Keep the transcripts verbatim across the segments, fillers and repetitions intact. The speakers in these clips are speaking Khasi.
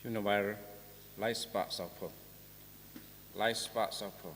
Number lai spah sawphew. Lai spah sawphew.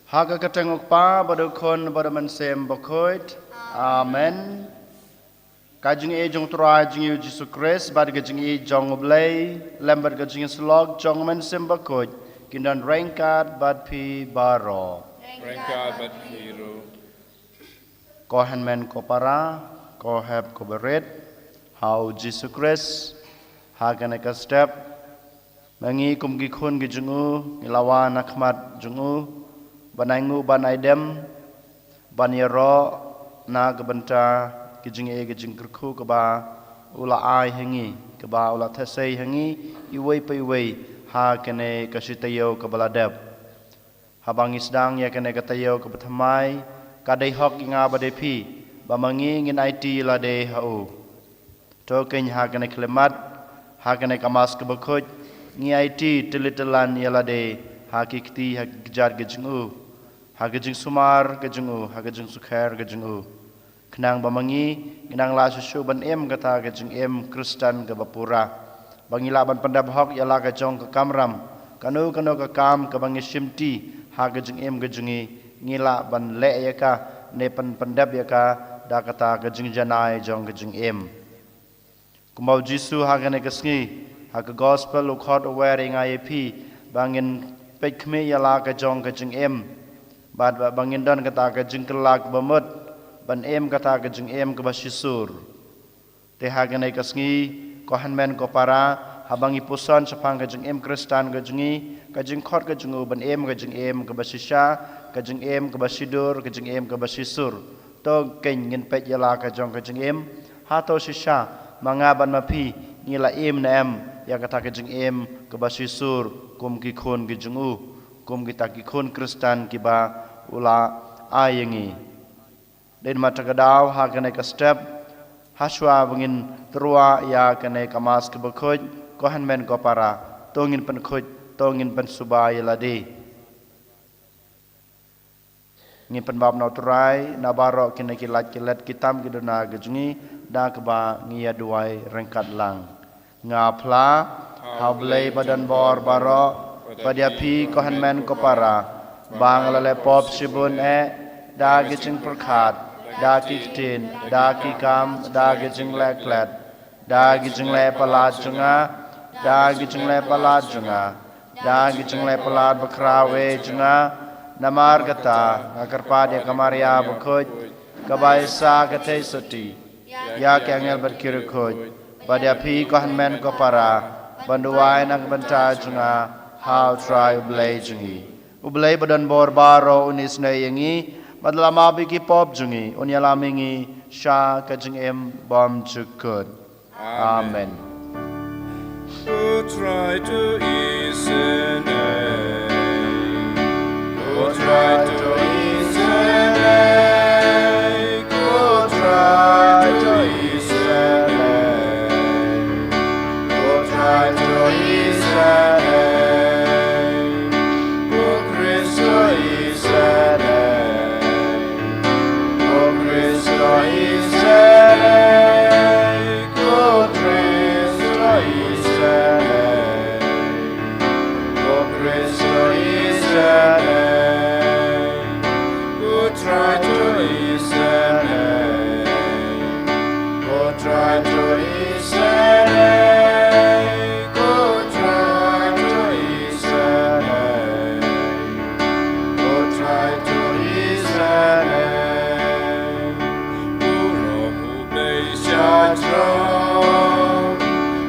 Ha ka kyrteng u Kpa bad u Khun bad u Mynsiem Bakhuid. Amen. Ka jingïeit jong u Trai jong ngi u Jisu Khrist bad ka jingïeit jong u Blei lem bad ka jingïasyllok jong u Mynsiem Bakhuid kin don ryngkat bad phi baroh. Ryngkat bad phi ruh. Ko hynmen ko para, ko hep ko barit ha u Jisu Khrist, ha kane ka step ma ngi kum ki khun ki jong u ngi la wan ha khmat jong u ban ainguh ban aidem, ban ïaroh na ka bynta ki jingeh ki jingkyrkhu kaba u la ai ha ngi, kaba u la theh sei ha ngi iwei pa iwei ha kane ka shi taïew kaba la dep. Haba ngi sdang ïa kane ka taïew kaba thymmai, ka dei hok ïa nga bad ïa phi ba ma ngi ngin aiti ïa lade ha u. To kein ha kane ka khyllipmat, ha kane ka Mass kaba khuid, ngi aiti tylli tyllan ïa lade ha ki kti ha ki kjat ka jong u, ha ka jingsumar ka jong u, ha ka jingsukher ka jong u. Khnang ba ma ngi ngi nang lah shuh shuh ban im kata ka jingim Khristan kaba pura, ba ngi lah ban pyndep hok ïa la ka jong ka kamram, kano kano ka kam kaba ngi shimti ha ka jingim ka jong ngi, ngi lah ban leh ïa ka ne ban pyndep ïa ka da kata ka jingjanai jong ka jingim. Kumba u Jisu ha kane ka sngi ha ka Gospel u khot u wer ïa nga ïa phi ba ngin peit khmih ïa la ka jong ka jingim bad ba, ba ngin don kata ka jingkylla kaba mut ban im kata ka jingim kaba shisur. Te ha kane ka sngi, ko hynmen ko para, haba ngi puson shaphang ka jingim Khristan ka jong ngi, ka jingkhot ka jong u ban im ka jingim kaba shisha, ka jingim kaba shidur, ka jingim kaba shisur. To kein ngin peit ïa la ka jong ka jingim. Hato shisha ma nga bad ma phi ngi la im ne em ïa kata ka jingim kaba shisur kum ki khun ki jong u, kum kita ki khun Khristan kiba u la ai ïa ngi. Dei namar kata ka daw ha kane ka step, ha shuwa ba ngin tyrwa ïa kane ka Mass kaba khuid, ko hynmen ko para, to ngin pynkhuid, to ngin pynsuba ïa lade. Ngin pynbaptaiz na U Trai na baroh kine ki lad ki let ki tam ki duna ki jong ngi, da kaba ngi ïa duwai ryngkat lang. Nga phla ha U Blei ba don bor baroh, bad ïa phi ko hynmen ko para, ba nga la leh pop shibun eh, da ki jingpyrkhat, da ki ktien, da ki kam, da ki jingleh klet, da ki jingleh palat jong nga, da ki jingleh palat jong nga, da ki jingleh palat bakhraw eh jong nga. Namar kata nga kyrpad ïa ka Maria bakhuid, kaba isa ka theisotti ïa ki angel bad ki riewkhuid, bad ïa phi ko hynmen ko para, ban duwai na ka bynta jong nga ha U Trai U Blei jong ngi. U Blei ba don bor baroh un isynei ïa ngi, bad la map ïa ki pop jong ngi, un ïalam ïa ngi sha ka jingim bymjukut. Amen. Ko Trai to isynei. Ko Trai to isynei. Ko Trai to isynei. Ko Trai to isynei. Ko Khrist to isynei. Ko Khrist to isynei. Ko Khrist to isynei. Ko Khrist to isynei. Ko Trai to isynei. Ko Trai to isynei. Ko Trai to isynei. Ko Trai to isynei. U Blei sha jrong,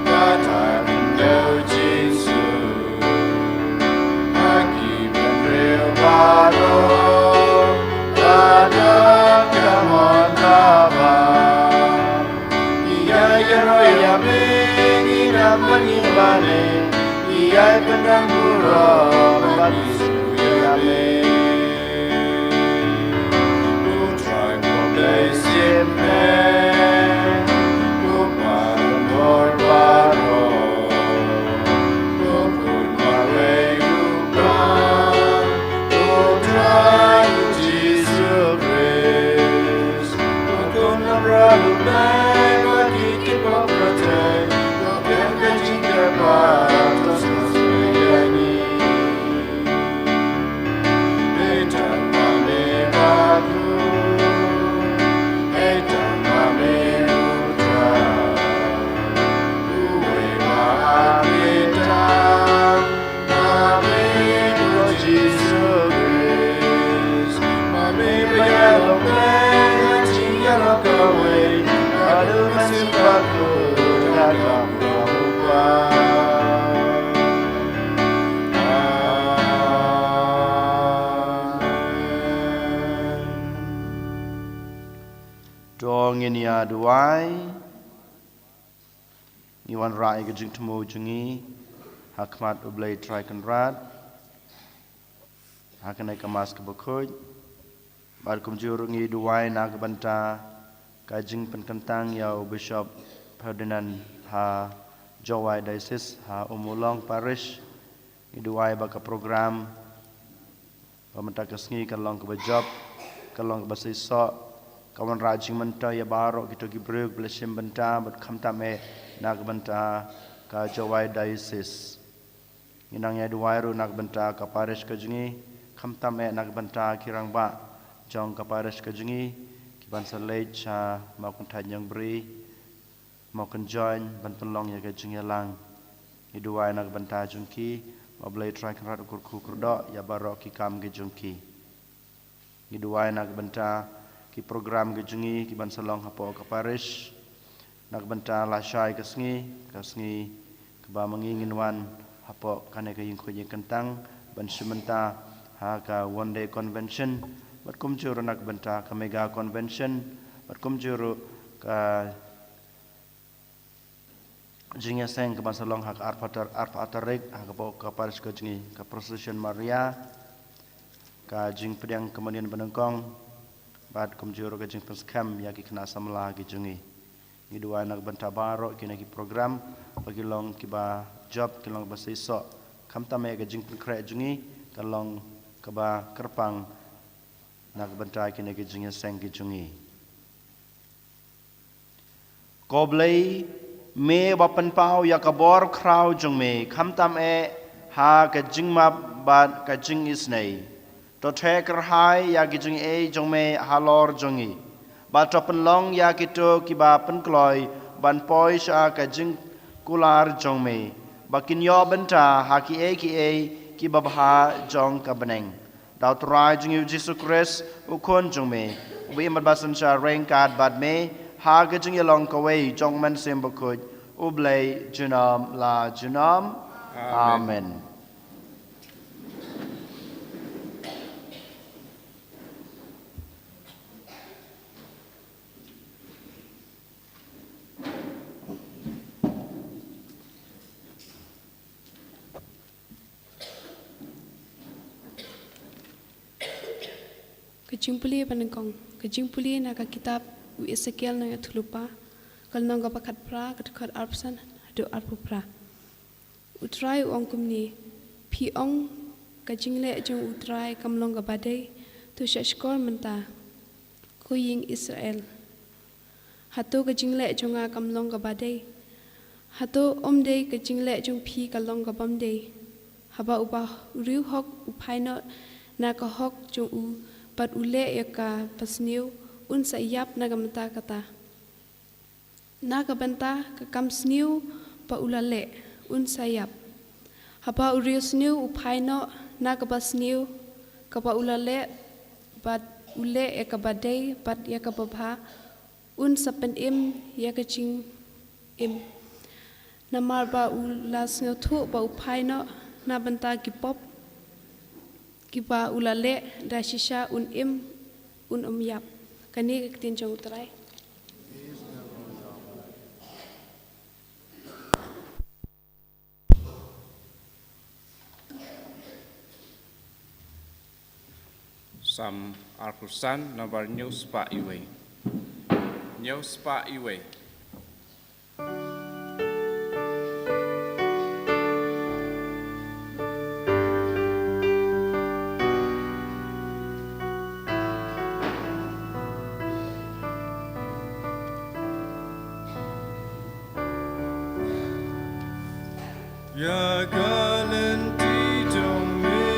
kata ka Jisu. Ha ki bynriew baroh, ka don ka mon kaba. Ïa ïaroh ïa me, ngi ïa nang ban ïa me, ïa pynrang burom, ban ïa ïa me. U Trai U Blei shisien, u Kpa jong bor baroh, u Khun marwei u Kpa, U Trai Jisu Khrist. To ngin ïa duwai. Ngi wanrah ïa ka jingthmu jong ngi ha khmat U Blei Trai Kynrad ha kane ka Mass kaba khuid. Bad kumjuh ruh ngi duwai na ka bynta ka jingpynkyntang ïa u Bishop Ferdinand ha Jowai Diocese, ha Ummulong Parish. Ngi duwai ba ka program ba mynta ka sngi kan long kaba jop, kan long kaba seisoh, ka wanrah jingmyntoi ïa baroh kito ki briew kiba la shim bynta, bad khamtam eh na ka bynta ka Jowai Diocese. Ngi nang ïa duwai ruh na ka bynta ka parish ka jong ngi, khamtam eh na ka bynta ki rangbah jong ka parish ka jong ngi, ki ban sa leit sha Mawkynthait Nongbri, Mawkynjoin, ban pynlong ïa ka jingïalang. Ngi duwai na ka bynta jong ki, ba U Blei Trai Kynrad un kyrkhu kyrdoh ïa baroh ki kam ki jong ki. Ngi duwai na ka bynta ki program ki jong ngi ki ban sa long hapoh ka parish. Na ka bynta lashai ka sngi, ka sngi kaba ma ngi ngin wan hapoh kane ka ïing khuid ïing kyntang ban shim bynta ha ka one day convention, bad kumjuh ruh na ka bynta ka mega convention, bad kumjuh ruh ka jingïaseng kaba sa long ha ka arphew tar-, arphew tarik, ha ka parish ka jong ngi, ka procession Maria, ka jingpdiang ka mawlynnai ba nyngkong, bad kumjuh ruh ka jingpynskhem ïa ki khynnah samla ki jong ngi. Ngi duwai na ka bynta baroh kine ki program, ba ki long kiba jop, ki long ba seisoh. Khamtam eh ka jingpynkhreh jong ngi kan long kaba kyrpang na ka bynta kine ki jingïaseng ki jong ngi. Ko Blei, me ba pynpaw ïa ka bor khraw jong me, khamtam eh ha ka jingmap bad ka jingisynei. To theh kyrhai ïa ki jingaiei jong me halor jong ngi. Bad to pynlong ïa kito kiba pynkloi ban poi sha ka jingkular jong me, ba kin ïoh bynta ha kiei kiei kiba bha jong ka bneng. Da U Trai jong ngi U Jisu Khrist, U Khun jong me, uba im bad ba synshar ryngkat bad me ha ka jingïalong kawei jong U Mynsiem Bakhuid, U Blei junom la junom. Amen. Amen. Ka jingpule ba nyngkong, ka jingpule na ka kitab u Esekiel nongïathuhlypa, ka lynnong kaba khatphra, ka dkhot arphew san haduh arphew phra. U Trai u ong kumne, phi ong ka jingleh jong U Trai kam long kaba dei, to shah shkor mynta, ko ïing Israel. Hato ka jingleh jong nga kam long kaba dei? Hato ym dei ka jingleh jong phi ka long kabym dei? Haba uba u riewhok u phai noh na ka hok jong u bad u leh ïa kaba sniew, un sa ïap na ka bynta kata. Na ka bynta ka kam sniew ba u la leh, un sa ïap. Haba u riewsniew u phai noh na kaba sniew kaba u la leh bad u leh ïa kaba dei bad ïa kaba bha, un sa pynim ïa ka jingim. Namar ba u la sngewthuh ba u phai noh na bynta ki pop kiba u la leh, da shisha un im, un ym ïap. Kane ka ktien jong U Trai. Salm arphew san, nombar hynñiew spah uwei. Hynñiew spah uwei. Ïa ka lynti jong me,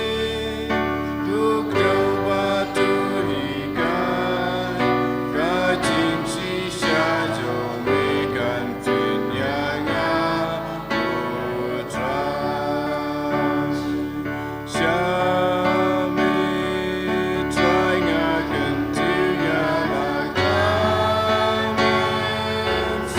duk dau bad duk hikai, ka jingshisha jong me kan pynïa nga U Trai. Sha me Trai nga kyntiew ïa la ka mynsiem.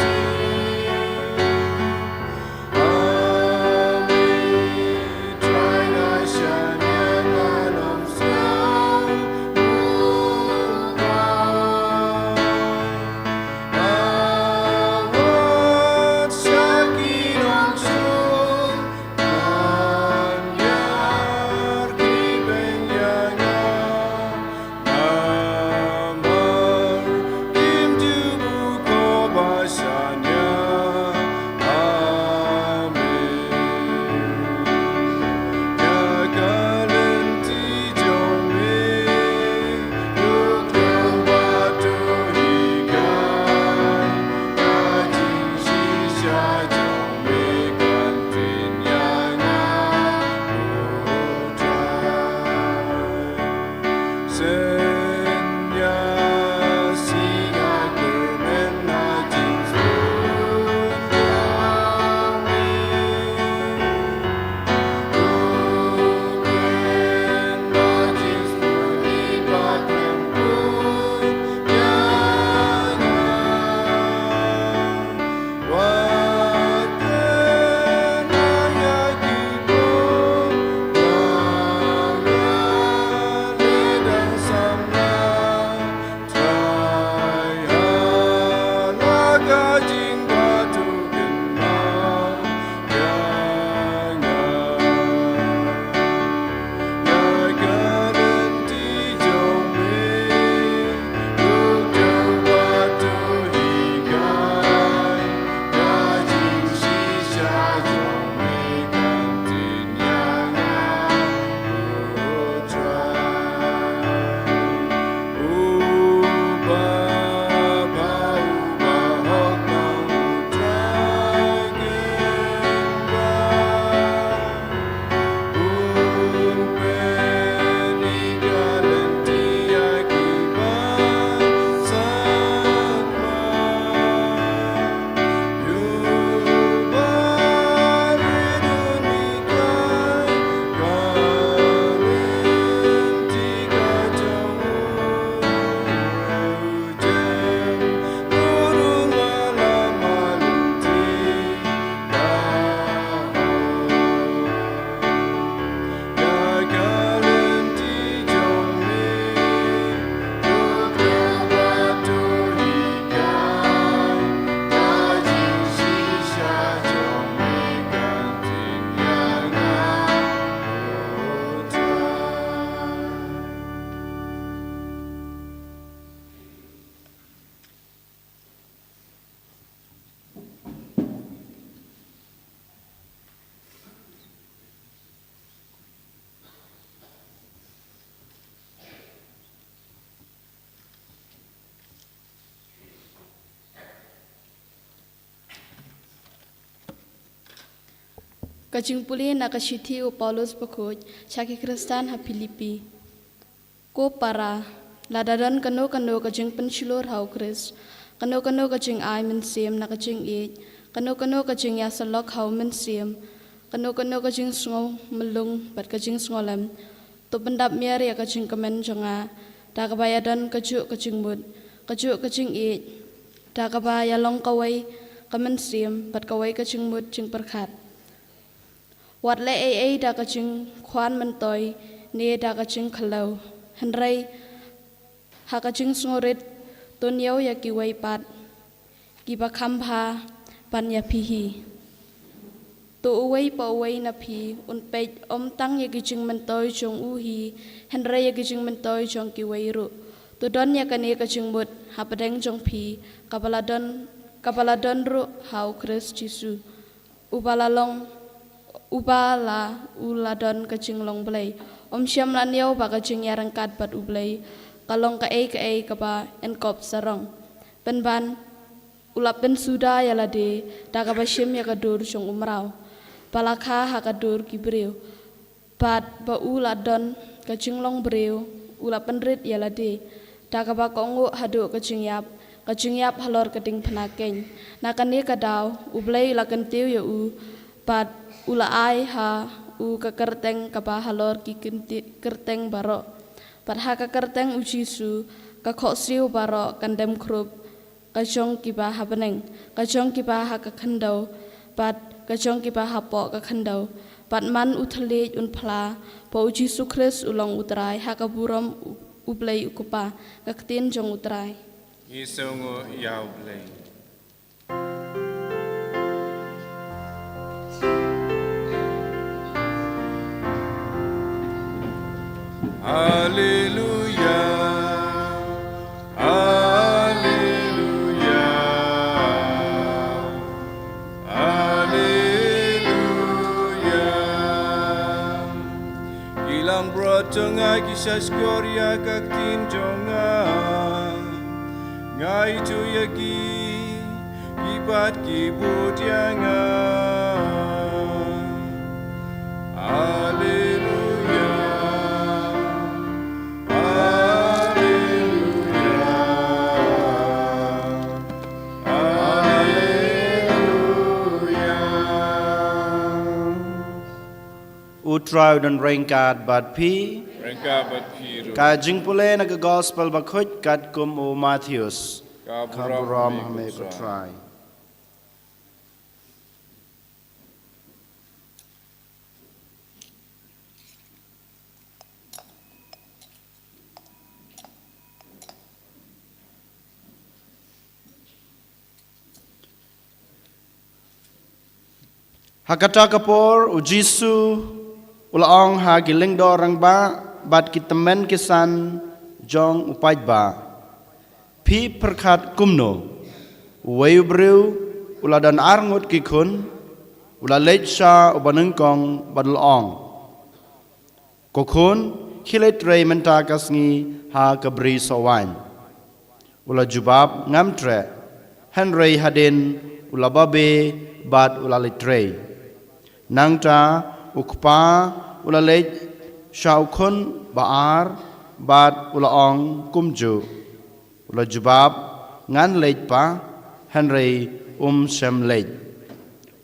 Ka jingpule na ka shithi u Paulus bakhuid sha ki Khristan ha Philippi. Ko para, lada don kano kano ka jingpynshlur ha u Khrist, kano kano ka jingai mynsiem na ka jingïeit, kano kano ka jingïasyllok ha u Mynsiem, kano kano ka jingsngew myllung bad ka jingsngewlem, to pyndap miar ïa ka jingkmen jong nga da kaba ïadon kajuh ka jingmut, kajuh ka jingïeit, da kaba ïalong kawei ka mynsiem bad kawei ka jingmut jingpyrkhat. Wat leh ei ei da ka jingkhwan myntoi ne da ka jingkhlaw, hynrei ha ka jingsngewrit to ñiew ïa kiwei pat kiba kham bha ban ïa phi hi. To uwei pa uwei na phi un peit ym tang ïa ki jingmyntoi jong u hi, hynrei ïa ki jingmyntoi jong kiwei ruh. To don ïa kane ka jingmut hapdeng jong phi, kaba la don, kaba la don ruh ha u Khrist Jisu. Uba la long, uba la u la don ka jinglong Blei. Ym shym la ñiew ba ka jingïaryngkat bad u Blei ka long kaei kaei kaba yn kop sarong. Pynban, u la pynsuda ïa lade da kaba shim ïa ka dur jong u mraw, ba la kha ha ka dur ki briew. Bad ba u la don ka jinglong briew, u la pynrit ïa lade da kaba kohnguh haduh ka jingïap, ka jingïap halor ka diengphna keiñ. Na kane ka daw u Blei u la kyntiew ïa u, bad u la ai ha u ka kyrteng kaba halor ki kynti-, kyrteng baroh. Bad ha ka kyrteng u Jisu ka khohsiew baroh kan dem khrup, ka jong kiba ha bneng, ka jong kiba ha ka khyndew, bad ka jong kiba hapoh ka khyndew. Bad man u thylliej un phla ba u Jisu Khrist u long u Trai, ha ka burom u, u Blei u Kpa, ka ktien jong u Trai. Ngi sngewnguh ïa u Blei. Haleluya, haleluya, haleluya. Ki langbrot jong nga ki shahshkor ïa ka ktien jong nga. Nga ithuh ïa ki, ki pat ki bud ïa nga. Haleluya, haleluya, haleluya. U Trai u don ryngkat bad phi. Ryngkat bad phi ruh. Ka jingpule na ka Gospel bakhuid katkum u Mathaios. Ka burom ha me ko Trai. Ha kata ka por u Jisu u la ong ha ki lyngdoh rangbah bad ki tymmen ki san jong u paidbah, phi pyrkhat kumno? Uwei u briew u la don arngut ki khun, u la leit sha u banyngkong bad u la ong, ko khun, khie leit trei mynta ka sngi ha ka bri soh waiñ. U la jubab, ngam treh. Hynrei hadien u la babe bad u la leit trei. Nangta u kpa u la leit sha u khun ba ar bad u la ong kumjuh. U la jubab, ngan leit pa, hynrei um shym leit.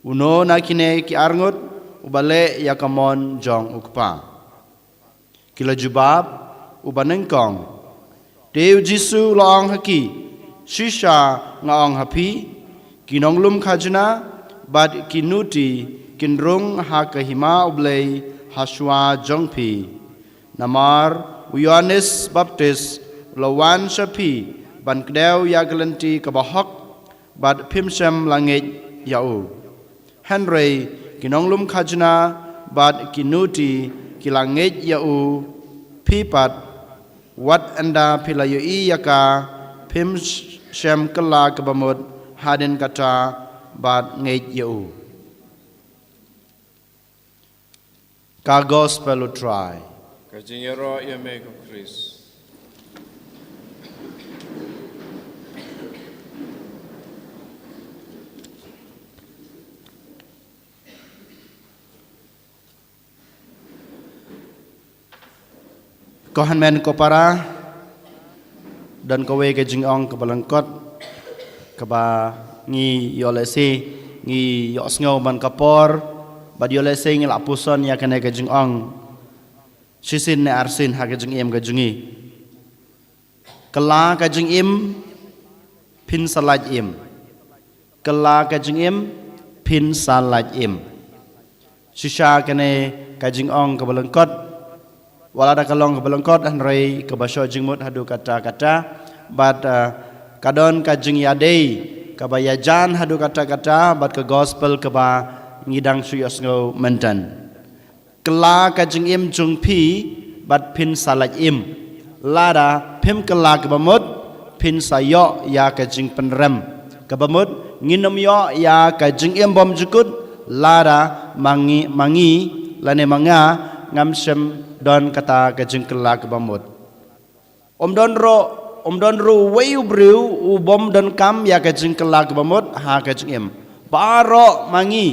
Uno na kine ki arngut uba leh ïa ka mon jong u kpa? Ki la jubab, u banyngkong. Te u Jisu u la ong ha ki, shisha nga ong ha phi, ki nonglum khajna bad ki nuti kin rung ha ka hima u Blei ha shuwa jong phi. Namar u Ïoannis Baptis u la wan sha phi ban kdew ïa ka lynti kaba hok, bad phim shym la ngeit ïa u. Hynrei ki nonglum khajna bad ki nuti ki la ngeit ïa u. Phi pat, wat ynda phi la ïohi ïa ka, phim sh-, shym kylla kaba mut, hadien kata bad ngeit ïa u. Ka Gospel u Trai. Ka jingïaroh ïa me ko Khrist. Ko hynmen ko para, don kawei ka jingong kaba lyngkot, kaba ngi ïoh lehse, ngi ïohsngew man ka por, bad ïoh lehse ngi la puson ïa kane ka jingong shisien ne arsien ha ka jingim ka jong ngi. Kylla ka jingim, phin sa lait im. Kylla ka jingim, phin sa lait im. Shisha kane ka jingong kaba lyngkot, wat lada ka long kaba lyngkot, hynrei kaba shoh jingmut haduh katta katta, bad, ah, ka don ka jingïadei kaba ïajan haduh katta katta bad ka gospel kaba ngi dang shu ïohsngew mynta. Kylla ka jingim jong phi bad phin sa lait im. Lada phim kylla kaba mut, phin sa ïoh ïa ka jingpynrem. Kaba mut, ngin ym ïoh ïa ka jingim bymjukut lada ma ngi, ma ngi lane ma nga ngam shym don kata ka jingkylla kaba mut. Ym don ruh, ym don ruh uwei u briew u bym donkam ïa ka jingkylla kaba mut ha ka jingim. Baroh ma ngi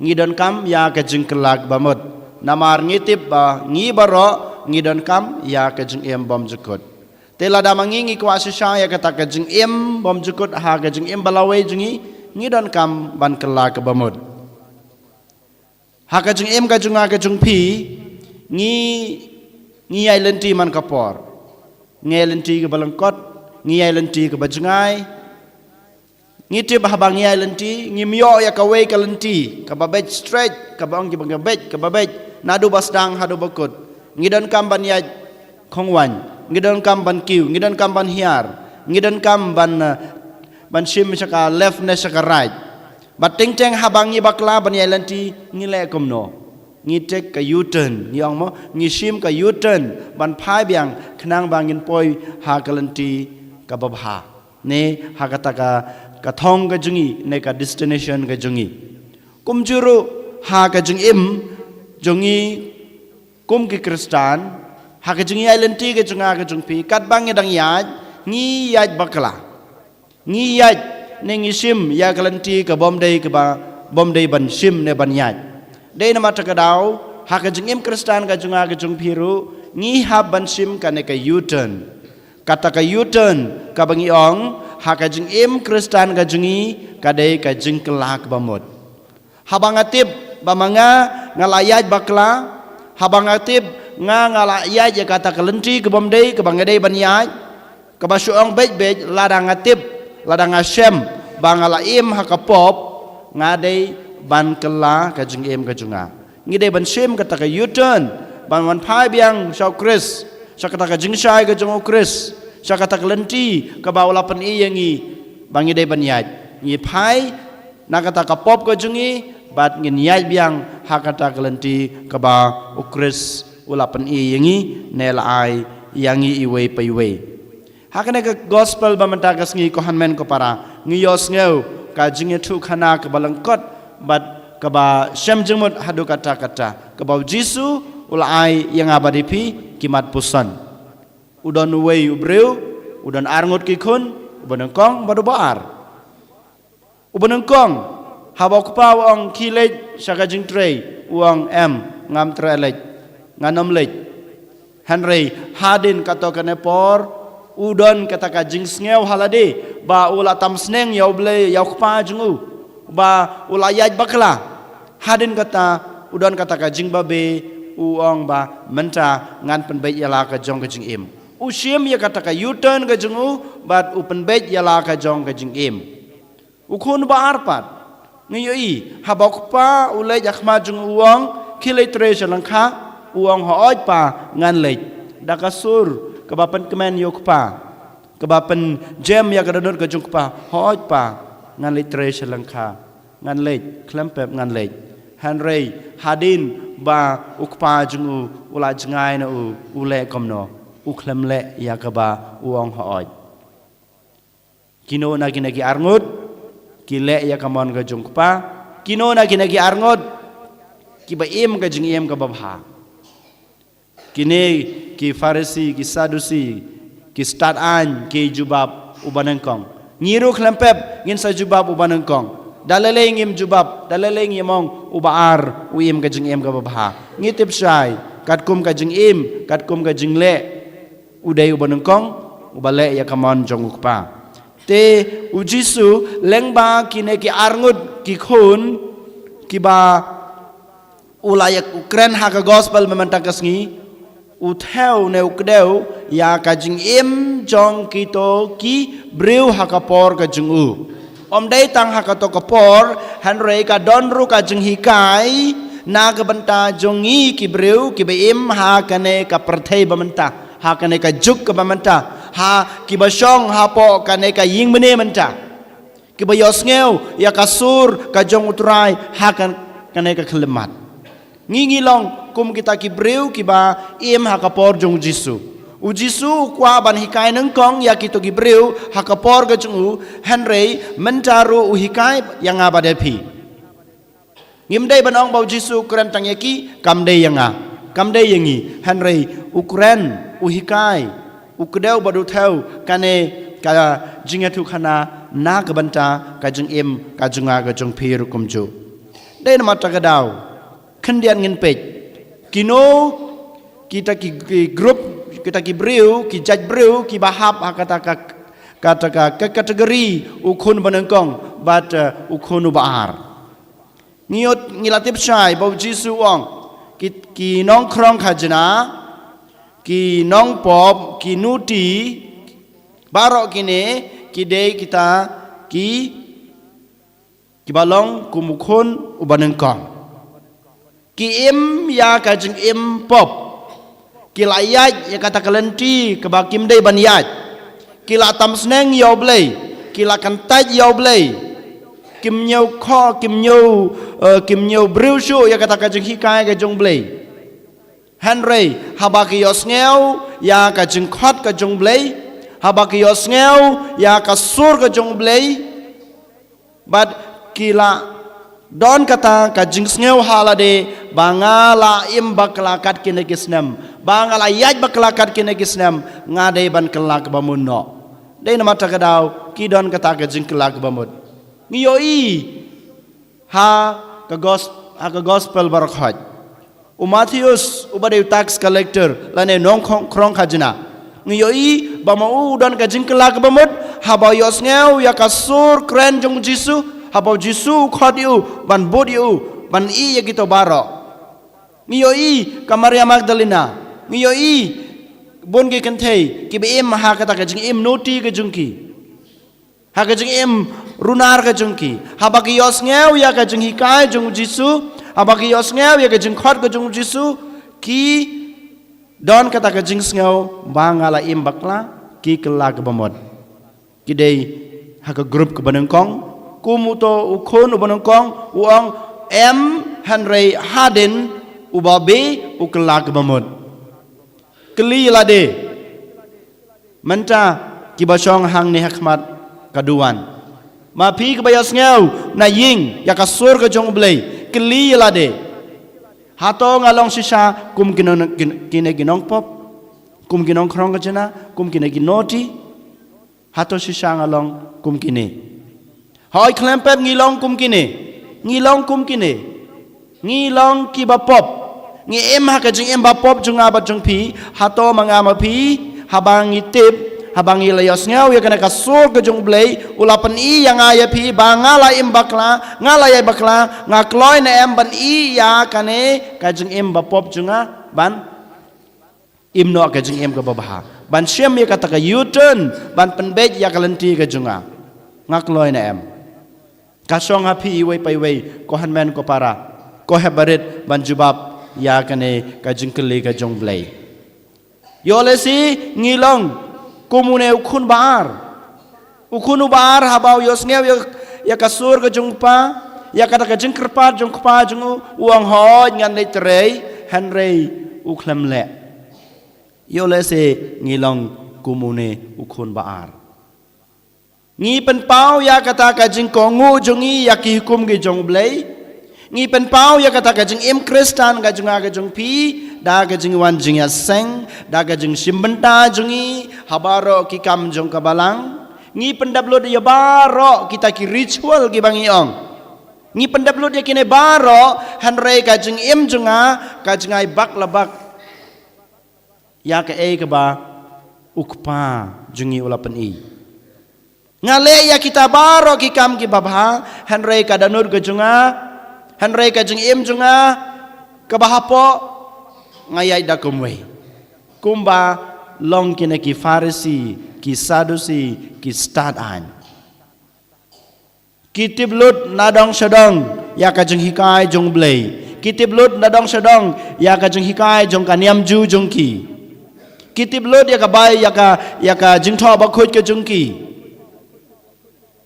ngi donkam ïa ka jingkylla kaba mut. Namar ngi tip ba ngi baroh ngi donkam ïa ka jingim bymjukut. Te lada ma ngi ngi kwah shisha ïa kata ka jingim bymjukut ha ka jingim ba lawei jong ngi, ngi donkam ban kylla kaba mut. Ha ka jingim ka jong nga ka jong phi, ngi, ngi ïai lynti man ka por. Ngi ïai lynti kaba lyngkot, ngi ïai lynti kaba jngai. Ngi tip haba ngi ïai lynti, ngim ïoh ïa kawei ka lynti kaba beit straight, kaba ong kiba beit, kaba beit, naduh ba sdang haduh ba kut. Ngi donkam ban ïaid khongwaiñ, ngi donkam ban kiew, ngi donkam ban hiar, ngi donkam ban, eh, ban shim sha ka left ne sha ka right. Bad teng teng haba ngi bakla ban ïai lynti, ngi leh kumno? Ngi take ka U-turn, ngi ong mo, ngi shim ka U-turn ban phai biang khnang ba ngin poi ha ka lynti kaba bha, ne ha kata ka, ka thong ka jong ngi, ne ka destination ka jong ngi. Kumjuh ruh ha ka jingim jong ngi kum ki Khristan, ha ka jingïaid lynti ka jong nga ka jong phi, katba ngi dang ïaid, ngi ïaid bakla. Ngi ïaid ne ngi shim ïa ka lynti ka bym dei kaba, bym dei ban shim ne ban ïaid. Dei namar kata ka daw, ha ka jingim Khristan ka jong nga ka jong phi ruh, ngi hap ban shim kane ka U-turn. Kata ka U-turn kaba ngi ong, ha ka jingim Khristan ka jong ngi, ka dei ka jingkylla kaba mut. Haba nga tip ba ma nga nga la ïaid bakla, haba nga tip nga nga la ïaid ïa kata ka lynti ka bym dei kaba nga dei ban ïaid, kaba shu ong beit beit, lada nga tip, lada nga shem ba nga la im ha ka pop, nga dei ban kylla ka jingim ka jong nga. Ngi dei ban shim kata ka U-turn ban wan phai biang sha U Khrist, sha kata ka jingshai ka jong U Khrist, sha kata ka lynti kaba u la pyni ïa ngi ba ngi dei ban ïaid. Ngi phai na kata ka pop ka jong ngi, bad ngin ïaid biang ha kata ka lynti kaba U Khrist u la pyni ïa ngi, ne la ai ïa ngi iwei pa iwei. Ha kane ka gospel ba mynta ka sngi, ko hynmen ko para, ngi ïohsngew ka jingïathuhkhana kaba lyngkot bad kaba shem jingmut haduh katta katta, kaba U Jisu u la ai ïa nga bad ïa phi ki mat puson. U don uwei u briew, u don arngut ki khun, uba nyngkong bad uba ar. Uba nyngkong, haba u kpa u ong khie leit sha ka jingtrei, u ong em, ngam treh leit, ngan ym leit. Hynrei hadien katto katne por, u don kata ka jingsngew ha lade ba u la tam sneng ïa U Blei, ïa u kpa jong u, ba u la ïaid bakla. Hadien kata, u don kata ka jingbabe, u ong ba mynta ngan pynbeit ïa la ka jong ka jingim. U shim ïa kata ka U-turn ka jong u, bad u pynbeit ïa la ka jong ka jingim. U khun ba ar pat, ngi ïohi, haba u kpa u leit ha khmat jong u, u ong khie leit trei sha lyngkha, u ong hooid pa, ngan leit. Da ka sur kaba pynkmen ïa u kpa, kaba pynjem ïa ka dohnud ka jong u kpa, hooid pa, ngan leit trei sha lyngkha, ngan leit, khlem pep ngan leit. Hynrei hadien ba u kpa jong u u la jngai na u, u leh kumno? U khlem leh ïa kaba u ong hooid. Kino na kine ki arngut ki leh ïa ka mon ka jong u kpa? Kino na kine ki arngut kiba im ka jingim kaba bha? Kine ki Pharisi, ki Sadusi, ki stad aiñ ki jubab uba nyngkong. Ngi ruh khlem pep ngin sa jubab uba nyngkong. Da lei lei ngim jubab, da lei lei ngim ong uba ar u im ka jingim kaba bha. Ngi tip shai, katkum ka jingim, katkum ka jingleh, U dei uba nyngkong uba leh ïa ka mon jong u Kpa. Te u Jisu lyngba kine ki arngut ki khun kiba u la ïa u kren ha ka gospel mynta ka sngi, u thew ne u kdew ïa ka jingim jong kito ki briew ha ka por ka jong u. Ym dei tang ha kato ka por, hynrei ka don ruh ka jinghikai na ka bynta jong ngi ki briew kiba im ha kane ka pyrthei ba mynta, ha kane ka juk kaba mynta, ha kiba shong hapoh kane ka ïing mane mynta, kiba ïohsngew ïa ka sur ka jong u Trai ha kan-, kane ka khyllipmat. Ngi ngi long kum kita ki briew kiba im ha ka por jong u Jisu. U Jisu u kwah ban hikai nyngkong ïa kito ki briew ha ka por ka jong u, hynrei mynta ruh u hikai ïa nga bad ïa phi. Ngim dei ban ong ba u Jisu u kren tang ïa ki, kam dei ïa nga, kam dei ïa ngi, hynrei u kren, u hikai, u kdew bad u thew kane ka jingïathuhkhana na ka bynta ka jingim ka jong nga ka jong phi ruh kumjuh. Dei namar kata ka daw, khyndiat ngin peit kino kita ki, ki group, kita ki briew, ki jait briew kiba hap ha kata ka, kata ka, ka category u khun ba nyngkong bad, eh, u khun uba ar. Ngi ot, ngi la tip shai ba u Jisu u ong ki, ki nongkhrong khajna, ki nongpop, ki noti, baroh kine ki dei kita ki, kiba long kum u khun uba nyngkong. Ki im ïa ka jingim pop. Ki la ïaid ïa kata ka lynti kaba kim dei ban ïaid. Ki la tam sneng ïa u Blei, ki la kyntait ïa u Blei. Kim ñiew kho, kim ñiew, eh, kim ñiew briew shuh ïa kata ka jinghikai ka jong u Blei. Hynrei haba ki ïohsngew ïa ka jingkhot ka jong u Blei, haba ki ïohsngew ïa ka sur ka jong u Blei, bad ki la don kata ka jingsngew ha lade ba nga la im bakla kat kine ki snem, ba nga la ïaid bakla kat kine ki snem, nga dei ban kylla kaba mut noh. Dei namar kata ka daw ki don kata ka jingkylla kaba mut. Ngi ïohi ha ka gos-, ha ka gospel baroh khoit. U Mathaios uba dei u tax collector lane nongkhrong, khrong khajna. Ngi ïohi ba ma u u don ka jingkylla kaba mut haba u ïohsngew ïa ka sur kren jong u Jisu, haba u Jisu u khot ïa u ban bud ïa u, ban ïeh ïa kito baroh. Ngi ïohi ka Maria Magdalena, ngi ïohi bun ki kynthei kiba im ha kata ka jingim noti ka jong ki, ha ka jingim runar ka jong ki. Haba ki ïohsngew ïa ka jinghikai jong u Jisu, haba ki ïohsngew ïa ka jingkhot ka jong u Jisu, ki don kata ka jingsngew ba nga la im bakla, ki kylla kaba mut. Ki dei ha ka group kaba nyngkong, kum uto u khun uba nyngkong u ong, em, hynrei hadien uba beh u kylla kaba mut. Kylli ïa lade. Mynta kiba shong hangne ha khmat ka duwan, ma phi kiba ïohsngew na ïing ïa ka sur ka jong u Blei, kylli ïa lade. Hato nga long shisha kum ki nong-, ki, kine ki nongpop, kum ki nongkhrong khajna, kum kine ki noti? Hato shisha nga long kum kine? Hooid khlem pep ngi long kum kine. Ngi long kum kine. Ngi long kiba pop. Ngi im ha ka jingim ba pop jong nga bad jong phi. Hato ma nga ma phi, haba ngi tip, haba ngi la ïohsngew ïa kane ka sur ka jong u Blei, u la pyni ïa nga ïa phi ba nga la im bakla, nga la ïaid bakla, nga kloi ne em ban ïeh ïa kane ka jingim ba pop jong nga, ban im noh ka jingim kaba bha, ban shim ïa kata ka U-turn, ban pynbeit ïa ka lynti ka jong nga? Nga kloi ne em? Ka shong ha phi iwei pa iwei, ko hynmen ko para, ko hep barit ban jubab ïa kane ka jingkylli ka jong u Blei. Ïoh lehse ngi long kum une u khun ba ar. U khun uba ar haba u ïohsngew ïa, ïa ka sur ka jong u kpa, ïa kata ka jingkyrpad jong u kpa jong u, u ong, hooid ngan leit trei, hynrei u khlem leh. Ïoh lehse ngi long kum une u khun ba ar. Ngi pynpaw ïa kata ka jingkohnguh jong ngi ïa ki hukum ki jong u Blei. Ngi pynpaw ïa kata ka jingim Khristan ka jong nga ka jong phi da ka jingwan jingïaseng, da ka jingshim bynta jong ngi ha baroh ki kam jong ka balang. Ngi pyndep lut ïa baroh kita ki ritual kiba ngi ong. Ngi pyndep lut ïa kine baroh, hynrei ka jingim jong nga ka jingai bak la bak ïa kaei kaba U Kpa jong ngi u la pyni. Nga leh ïa kita baroh ki kam kiba bha, hynrei ka dohnud ka jong nga, hynrei ka jingim jong nga, kaba hapoh, nga ïaid da kumwei. Kumba long kine ki Pharisi, ki Sadusi, ki stad aiñ. Ki tip lut na dong sha dong ïa ka jinghikai jong U Blei. Ki tip lut na dong sha dong ïa ka jinghikai jong ka niam Jiw jong ki. Ki tip lut ïa ka bai, ïa ka, ïa ka jingthoh bakhuid ka jong ki.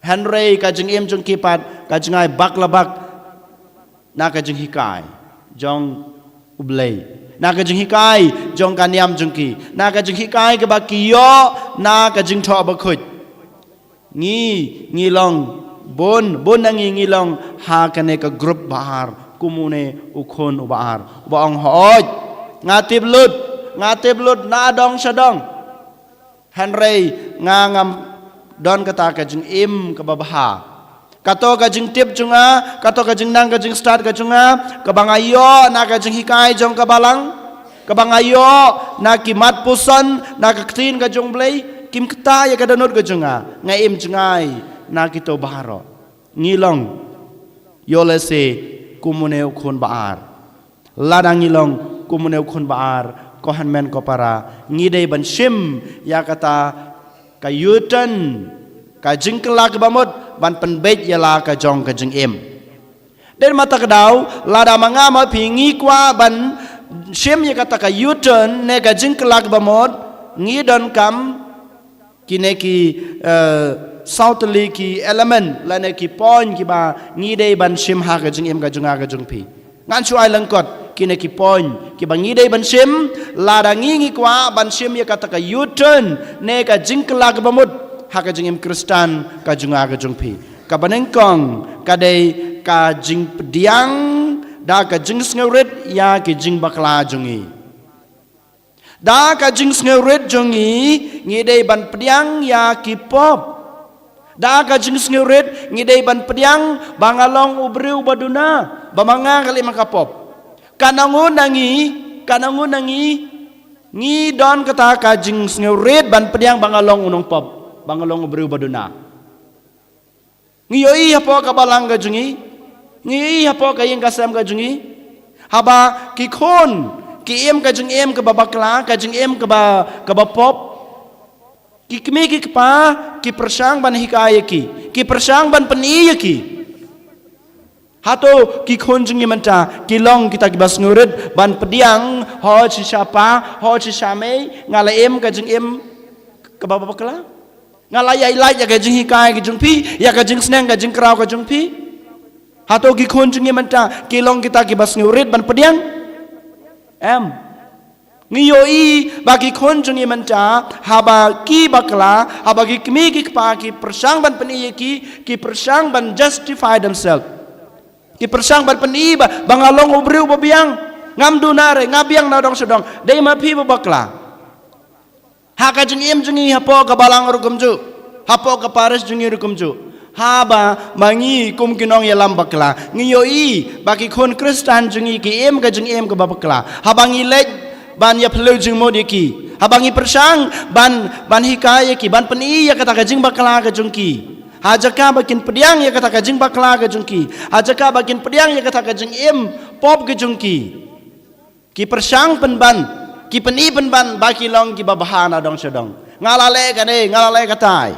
Hynrei ka jingim jong ki pat ka jingai bak la bak na ka jinghikai jong U Blei, na ka jinghikai jong ka niam jong ki, na ka jinghikai kaba ki ïoh na ka jingthoh bakhuid. Ngi, ngi long bun, bun na ngi, ngi long ha kane ka group ba ar, kum une u khun uba ar, uba ong, hooid, nga tip lut, nga tip lut na dong sha dong. Hynrei nga ngam don kata ka jingim kaba bha. Kato ka jingtip jong nga, kato ka jingnang ka jingstad ka jong nga, kaba nga ïoh na ka jinghikai jong ka balang, kaba nga ïoh na ki mat puson, na ka ktien ka jong U Blei, kim ktah ïa ka dohnud ka jong nga. Nga im jngai na kito baroh. Ngi long, ïoh lehse, kum une u khun ba ar. Lada ngi long kum une u khun ba ar, ko hynmen ko para, ngi dei ban shim ïa kata ka U-turn, ka jingkylla kaba mut, ban pynbeit ïa la ka jong ka jingim. Dei ma kata ka daw, lada ma nga ma phi ngi kwah ban shim ïa kata ka U-turn ne ka jingkylla kaba mut, ngi donkam kine ki, eh, saw tylli ki element lane ki point kiba ngi dei ban shim ha ka jingim ka jong nga ka jong phi. Ngan shu ai lyngkot kine ki point kiba ngi dei ban shim, lada ngi ngi kwah ban shim ïa kata ka U-turn ne ka jingkylla kaba mut ha ka jingim Khristan ka jong nga ka jong phi. Kaba nyngkong ka dei ka jingpdiang da ka jingsngewrit ïa ki jingbakla jong ngi. Da ka jingsngewrit jong ngi, ngi dei ban pdiang ïa ki pop. Da ka jingsngewrit ngi dei ban pdiang ba nga long u briew ba duna, ba ma nga ka leh ma ka pop. Ka nongun na ngi, ka nongun na ngi, ngi don kata ka jingsngewrit ban pdiang ba nga long u nongpop, ba nga long u briew ba duna. Ngi ïohi hapoh ka balang ka jong ngi, ngi ïohi hapoh ka ïing ka sem ka jong ngi, haba ki khun ki im ka jingim kaba bakla, ka jingim kaba, kaba pop, ki kmie ki kpa ki pyrshang ban hikai ïa ki, ki pyrshang ban pyni ïa ki. Hato ki khun jong ngi mynta ki long kita kiba sngewrit ban pdiang, hooid shisha pa, hooid shisha mei, nga la im ka jingim kaba bakla? Nga la ïaid lait ïa ka jinghikai ka jong phi, ïa ka jingsneng ka jingkraw ka jong phi? Hato ki khun jong ngi mynta ki long kita kiba sngewrit ban pdiang? Em. Ngi ïohi ba ki khun jong ngi mynta, haba ki bakla, haba ki kmie ki kpa ki pyrshang ban pyni ïa ki, ki pyrshang ban justify themselves. Ki pyrshang ban pyni ba, ba nga long u briew ba biang, ngam duna re, nga biang na dong sha dong. Dei ma phi ba bakla. Ha ka jingim jong ngi hapoh ka balang ruh kumjuh, hapoh ka parish jong ngi ruh kumjuh. Haba ma ngi kum ki nongïalam bakla, ngi ïohi ba ki khun Khristan jong ngi ki im ka jingim kaba bakla, haba ngi leit ban ïa phylliew jingmut ïa ki, haba ngi pyrshang ban, ban hikai ïa ki, ban pyni ïa kata ka jingbakla ka jong ki, ha jaka ba kin pdiang ïa kata ka jingbakla ka jong ki, ha jaka ba kin pdiang ïa kata ka jingim pop ka jong ki, ki pyrshang pynban, ki pyni pynban ba ki long kiba bha na dong sha dong. Nga la leh kane, nga la leh katai.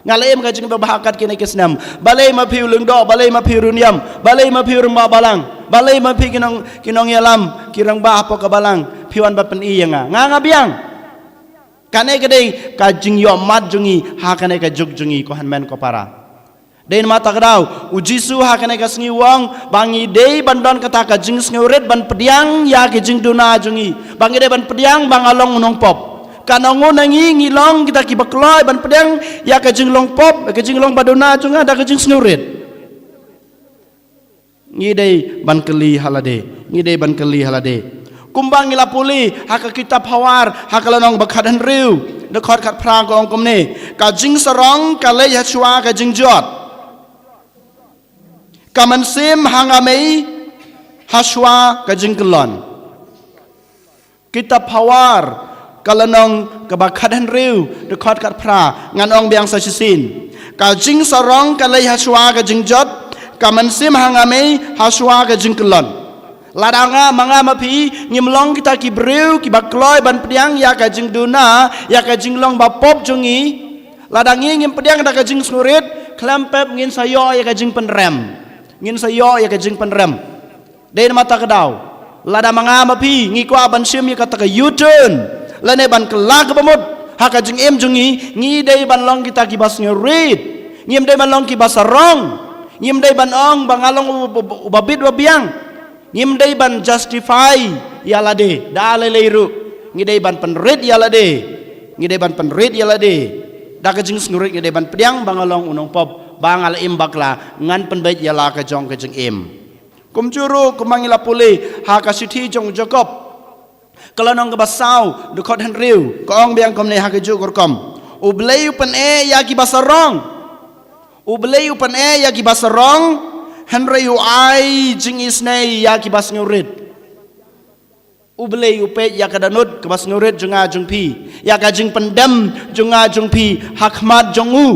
Nga la im ka jingbha kat kine ki snem. Balei ma phi u lyngdoh, balei ma phi u rynïam, balei ma phi u rangbah balang, balei ma phi ki nong, ki nongïalam, ki rangbah hapoh ka balang, phi wan ban pyni ïa nga? Nga, nga biang. Kane ka dei ka jingïohmad jong ngi ha kane ka juk jong ngi, ko hynmen ko para. Dei namar kata ka daw u Jisu ha kane ka sngi u ong ba ngi dei ban don kata ka jingsngewrit ban pdiang ïa ki jingduna jong ngi, ba ngi dei ban pdiang ba nga long u nongpop. Ka nongun na ngi, ngi long kita kiba kloi ban pdiang ïa ka jinglong pop, ka jinglong ba duna jong nga da ka jingsngewrit? Ngi dei ban kylli ha lade, ngi dei ban kylli ha lade. Kumba ngi la pule ha ka kitab Hawar, ha ka lynnong ba khathynriew, dkhot khatphra ka ong kumne: Ka jingsarong ka leit ha shuwa ka jingjot, ka mynsiem ha nga mei ha shuwa ka jingkyllon. Kitab Hawar, ka lynnong Kaba khathynriew, dkhot khatphra, ngan ong biang sa shisien. Ka jingsarong ka leit hashwa ka jingjot, ka mynsiem ha nga mei hashwa ka jingkyllon. Lada nga ma nga ma phi ngim long kita ki briew kiba kloi ban pdiang ïa ka jingduna, ïa ka jinglong bapop jong ngi. Lada ngi ngim pdiang da ka jingsngewrit, khlem pep ngin sa ïoh ïa ka jingpynrem. Ngin sa ïoh ïa ka jingpynrem. Dei namar kata ka daw, lada ma nga ma phi ngi kwah ban shim ïa kata ka U-turn, lane ban kylla kaba mut ha ka jingim jong ngi, ngi dei ban long kita kiba sngewrit. Ngim dei ban long kiba sarong. Ngim dei ban ong ba nga long u, u, u, uba bit uba biang. Ngim dei ban justify ïa lade da lei lei ruh. Ngi dei ban pynrit ïa lade. Ngi dei ban pynrit ïa lade da ka jingsngewrit. Ngi dei ban pdiang ba nga long u nongpop, ba nga la im bakla, ngan pynbeit ïa la ka jong ka jingim. Kumjuh ruh kumba ngi la pule ha ka shithi jong u Jakob, ka lynnong kaba saw, dkhot hynriew, ka ong biang kumne ha kajuh ka rukom: U Blei u pyneh ïa kiba sarong. U Blei u pyneh ïa kiba sarong, hynrei u ai jingisynei ïa kiba sngewrit. U Blei u peit ïa ka dohnud kaba sngewrit jong nga jong phi, ïa ka jingpyndem jong nga jong phi ha khmat jong u.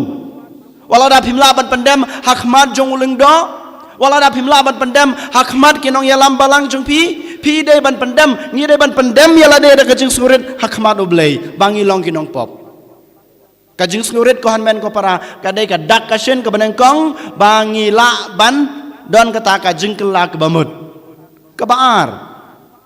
Wat lada phim lah ban pyndem ha khmat jong u lyngdoh, wat lada phim lah ban pyndem ha khmat ki nongïalam balang jong phi, phi dei ban pyndem, ngi dei ban pyndem ïa lade da ka jingsngewrit ha khmat U Blei, ba ngi long ki nongpop. Ka jingsngewrit, ko hynmen ko para, ka dei ka dak ka shin kaba nyngkong ba ngi lah ban don kata ka jingkylla kaba mut. Kaba ar,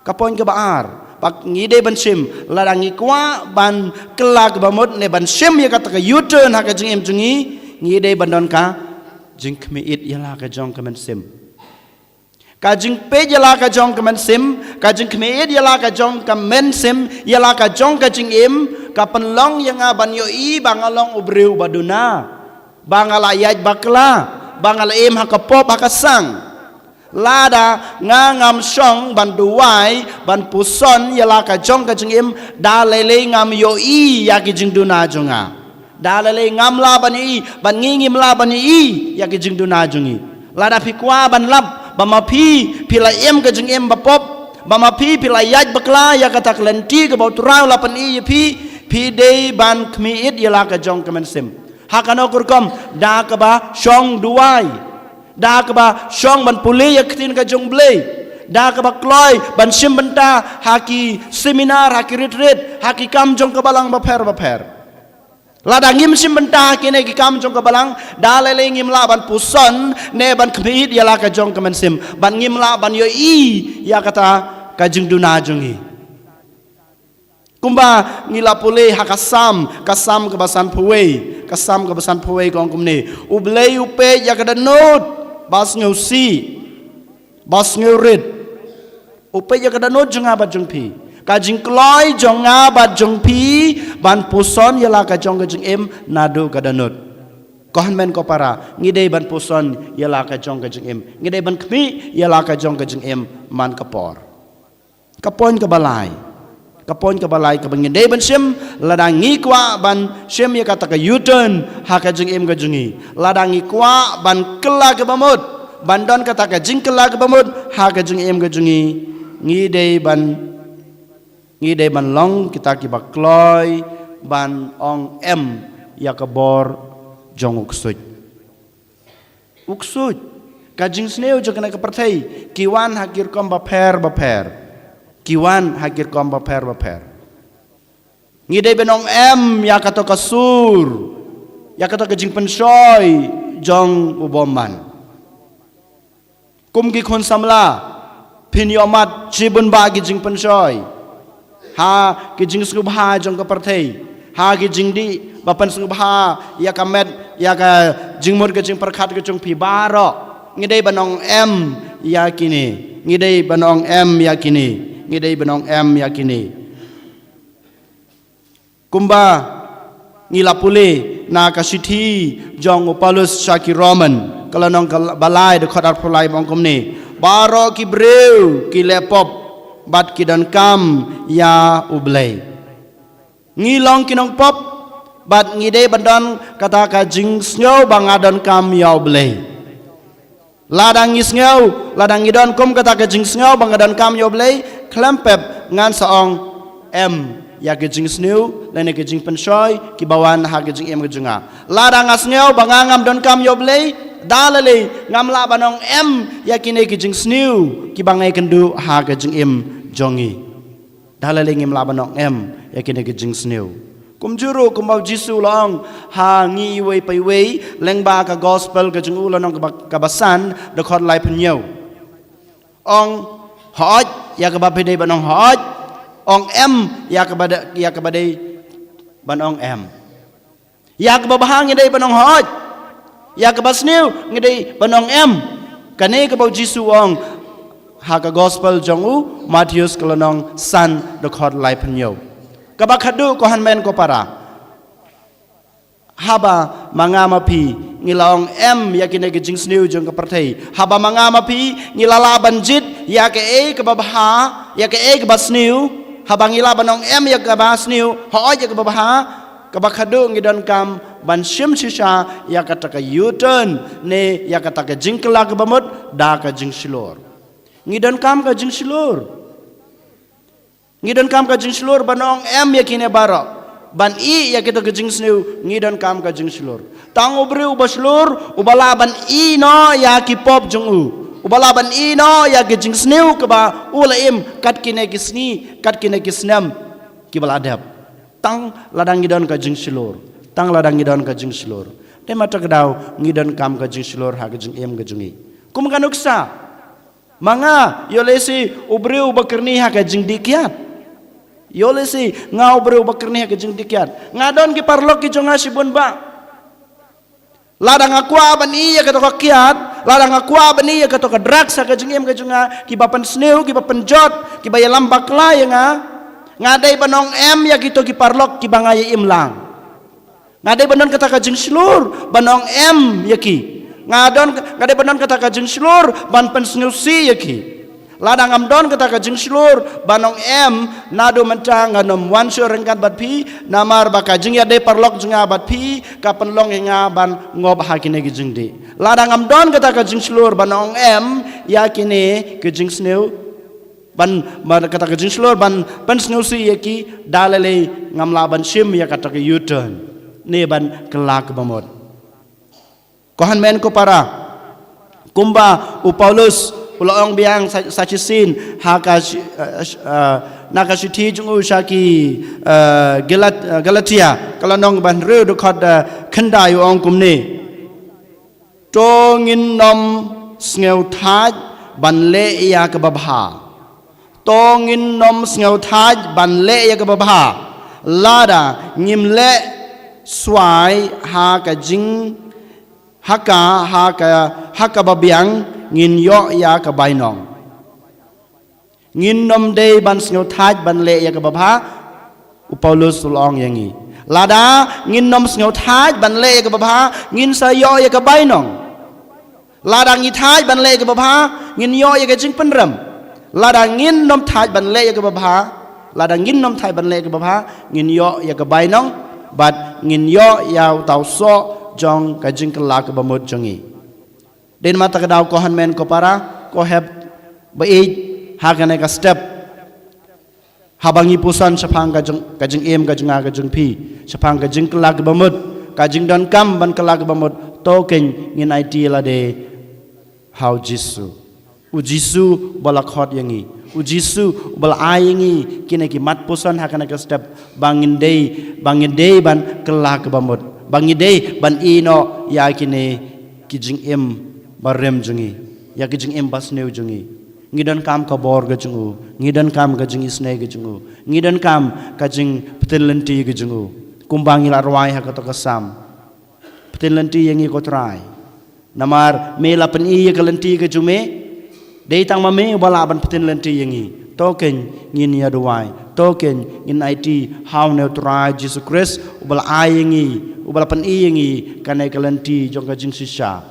ka point kaba ar, ba ngi dei ban shim, lada ngi kwah ban kylla kaba mut ne ban shim ïa kata ka U-turn ha ka jingim jong ngi, ngi dei ban don ka jingkhmih ïa la ka jong ka mynsiem. Ka jingpeit ïa la ka jong ka mynsiem, ka jingkhmih ïa la ka jong ka mynsiem, ïa la ka jong ka jingim, ka pynlong ïa nga ban ïohi ba nga long u briew ba duna, ba nga la ïaid bakla, ba nga la im ha ka pop ha ka sang. Lada nga ngam shong ban duwai, ban puson ïa la ka jong ka jingim, da lei lei ngam ïohi ïa ki jingduna jong nga. Da lei lei ngam lah ban ïohi, bad ngi ngim lah ban ïohi ïa ki jingduna jong ngi. Lada phi kwah ban lap ba ma phi phi la im ka jingim bapop, ba ma phi phi la ïaid bakla ïa kata ka lynti kaba U Trai u la pyni ïa phi, phi dei ban khmih ïa la ka jong ka mynsiem. Ha kano ka rukom? Da kaba shong duwai, da kaba shong ban pule ïa ka ktien ka jong U Blei, da kaba kloi ban shim bynta ha ki seminar, ha ki retreat, ha ki kam jong ka balang bapher bapher. Lada ngim shim bynta ha kine ki kam jong ka balang, da lei lei ngim lah ban puson ne ban khmih ïa la ka jong ka mynsiem, bad ngim lah ban ïohi ïa kata ka jingduna jong ngi. Kumba ngi la pule ha ka Salm, ka Salm kaba sanphew wei, ka Salm kaba sanphew wei ka ong kumne: U Blei u peit ïa ka dohnud ba sngewsih, ba sngewrit. U peit ïa ka dohnud jong nga bad jong phi, ka jingkloi jong nga bad jong phi ban puson ïa la ka jong ka jingim naduh ka dohnud. Ko hynmen ko para, ngi dei ban puson ïa la ka jong ka jingim, ngi dei ban khmih ïa la ka jong ka jingim man ka por. Ka point kaba lai, ka point kaba lai kaba ngi dei ban shim, lada ngi kwah ban shim ïa kata ka U-turn ha ka jingim ka jong ngi, lada ngi kwah ban kylla kaba mut, ban don kata ka jingkylla kaba mut ha ka jingim ka jong ngi, ngi dei ban, ngi dei ban long kita kiba kloi ban ong em ïa ka bor jong u ksuid. U ksuid, ka jingsniew jong kane ka pyrthei, ki wan ha ki rukom bapher bapher. Ki wan ha ki rukom bapher bapher. Ngi dei ban ong em ïa kato ka sur, ïa kato ka jingpynshoi jong u bymman. Kum ki khun samla, phin ïohmad shibun bah ki jingpynshoi ha ki jingsngewbha jong ka pyrthei, ha ki jingdih ba pynsngewbha ïa ka met, ïa ka jingmut ka jingpyrkhat ka jong phi baroh. Ngi dei ban ong em ïa kine, ngi dei ban ong em ïa kine, ngi dei ban ong em ïa kine. Kumba ngi la pule na ka shithi jong u Paulus sha ki Roman, ka lynnong kaba lai, dkhot arphew lai, ba ong kumne: Baroh ki briew ki leh pop bad ki donkam ïa U Blei. Ngi long ki nongpop bad ngi dei ban don kata ka jingsngew ba nga donkam ïa U Blei. Lada ngi sngew, lada ngi don kum kata ka jingsngew ba nga donkam ïa U Blei, khlem pep ngan sa ong em ïa ki jingsniew lane ki jingpynshoi kiba wan ha ki jingim ka jong nga. Lada nga sngew ba nga ngam donkam ïa U Blei, da lei lei ngam lah ban ong em ïa kine ki jingsniew kiba nga ïakynduh ha ka jingim jong ngi. Da lei lei ngim lah ban ong em ïa kine ki jingsniew. Kumjuh ruh kumba U Jisu u la ong ha Ngi iwei pa iwei, lyngba ka gospel ka jong u lynnong kaba, kaba san, dkhot laiphew hynñiew. Ong hooid ïa kaba phi dei ban ong hooid. Ong em ïa kaba de-, ïa kaba dei ban ong em. Ïa kaba bha ngi dei ban ong hooid. Ïa kaba sniew ngi dei ban ong em. Kane kaba U Jisu u ong ha ka gospel jong u Mathaios ka lynnong san, dkhot laiphew hynñiew. Kaba khadduh, ko hynmen ko para, haba ma nga ma phi ngi la ong em ïa kine ki jingsniew jong ka pyrthei, haba ma nga ma phi ngi la lah ban jied ïa kaei kaba bha, ïa kaei kaba sniew, haba ngi lah ban ong em ïa kaba sniew, hooid ïa kaba bha, kaba khadduh ngi donkam ban shim shisha ïa kata ka U-turn ne ïa kata ka jingkylla kaba mut da ka jingshlur. Ngi donkam ka jingshlur. Ngi donkam ka jingshlur ban ong em ïa kine baroh. Ban ïeh ïa kita ki jingsniew, ngi donkam ka jingshlur. Tang u briew uba shlur uba lah ban ïeh noh ïa ki pop jong u, uba lah ban ïeh noh ïa ki jingsniew kiba u la im kat kine ki sngi, kat kine ki snem kiba la dep. Tang lada ngi don ka jingshlur. Tang lada ngi don ka jingshlur. Te mynta ka daw ngi donkam ka jingshlur ha ka jingim ka jong ngi. Kum ka nuksa, ma nga, ïoh lehse u briew uba kyrni ha ka jingdih kiad. Ïoh lehse nga u briew uba kyrni ha ka jingdih kiad. Nga don ki paralok ki jong nga shibun bah. Lada nga kwah ban ïeh ïa kato ka kiad, lada nga kwah ban ïeh ïa kato ka drugs ha ka jingim ka jong nga, kiba pynsniew, kiba pynjot, kiba ïalam bakla ïa nga, nga dei ban ong em ïa kito ki paralok kiba nga ïa im lang. Nga dei ban don kata ka jingshlur ban ong em ïa ki. Nga don, nga dei ban don kata ka jingshlur ban pynsngewsih ïa ki. Lada ngam don kata ka jingshlur ban ong em, naduh mynta ngan ym wan shuh ryngkat bad phi, namar ba ka jingïadei paralok jong nga bad phi ka pynlong ïa nga ban ngop ha kine ki jingdih. Lada ngam don kata ka jingshlur ban ong em ïa kine ki jingsniew, ban, ban kata ka jingshlur ban pynsngewsih ïa ki, da lei lei ngam lah ban shim ïa kata ka U-turn ne ban kylla kaba mut. Ko hynmen ko para, kumba u Paulus u la ong biang sa, sa shisien ha ka shi-, eh, sh-, eh, na ka shithi jong u sha ki, eh, Galat-, eh, Galatia, ka lynnong ba hynriew, dkhot, eh, khyndai, u ong kumne: To ngin ym sngewthait ban leh ïa kaba bha. To ngin ym sngewthait ban leh ïa kaba bha. Lada ngim leh swai ha ka jing, ha ka, ha ka, ha kaba biang, ngin ïoh ïa ka bainong. Ngin ym dei ban sngewthait ban leh ïa kaba bha, u Paulus u la ong ïa ngi. Lada ngin ym sngewthait ban leh ïa kaba bha, ngin sa ïoh ïa ka bainong. Lada ngi thait ban leh ïa kaba bha, ngin ïoh ïa ka jingpynrem. Lada ngin ym thait ban leh ïa kaba bha, lada ngin ym thait ban leh ïa kaba bha, ngin ïoh ïa ka bainong, bad ngin ïoh ïa uta u soh jong ka jingkylla kaba mut jong ngi. Dei namar kata ka daw ko hynmen ko para, ko hep ba ïeit ha kane ka step. Haba ngi puson shaphang ka jing, ka jingim ka jong nga ka jong phi, shaphang ka jingkylla kaba mut, ka jingdonkam ban kylla kaba mut, to kein ngin aiti lade ha u Jisu. U Jisu uba la khot ïa ngi. U Jisu uba la ai ïa ngi kine ki mat puson ha kane ka step, ba ngin dei, ba ngin dei ban kylla kaba mut, ba ngin dei ban ïeh noh ïa kine ki jingim barim jong ngi, ïa ki jingim basniew jong ngi. Ngi donkam ka bor ka jong u, ngi donkam ka jingisynei ka jong u, ngi donkam ka jingpyntip lynti ka jong u. Kumba ngi la rwai ha kato ka Salm: Pyntip lynti ïa ngi, ko Trai. Namar me la pyni ïa ka lynti ka jong me. Dei tang ma me uba lah ban pyntip lynti ïa ngi. To kein ngin ïa duwai, to kein ngin aiti ha une u Trai Jisu Khrist uba la ai ïa ngi, uba la pyni ïa ngi kane ka lynti jong ka jingshisha.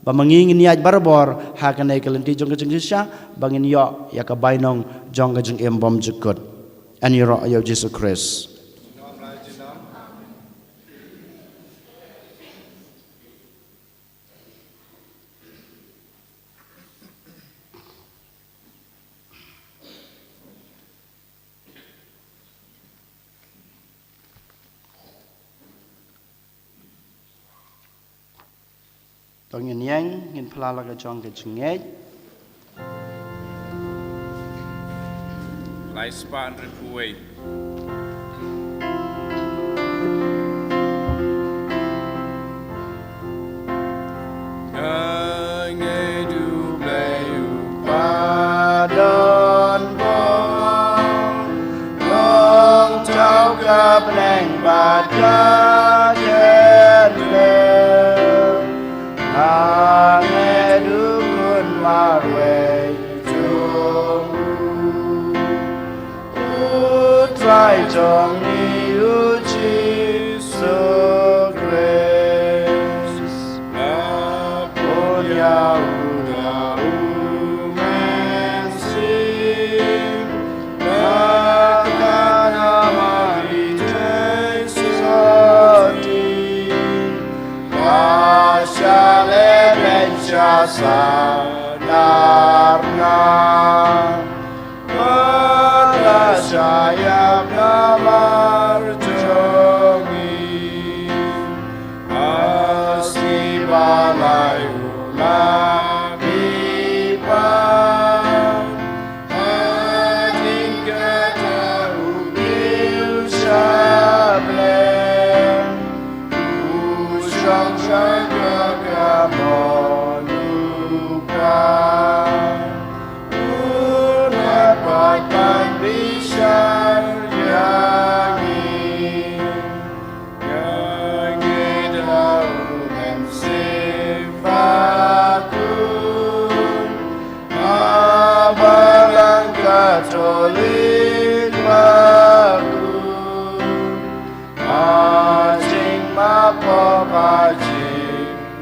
Ba ma ngi ngin ïaid barabor ha kane ka lynti jong ka jingshisha, ba ngin ïoh ïa ka bainong jong ka jingim bymjukut. Yn ïaroh ïa u Jisu Khrist. To ngin ïeng, ngin phla la ka jong ka jingngeit. Lai spah hynriewphew wei. Nga ngeit U Blei uba don bor, long thaw ka bneng bad ka kynrem. Nga ngeit U Khun marwei jong U, U Trai jong ngi U Jisu Khrist. Nga bun ïa U da U Mynsiem, na ka Kynrad Mari te sotti, ka shah lehbeiñ sha sandar nga, ka la shah ïap namar jong ngi. Ha sngi ba lai U la mihpat, hadien kata U kiew sha bneng, U shong sha ka kamon U Kpa, U nang pat ban bishar ïa ngi. Nga ngeit ha U Mynsiem Bakhuid, ha Balang Katholik bakhuid, ha jingmap pop, ha jingmihpat,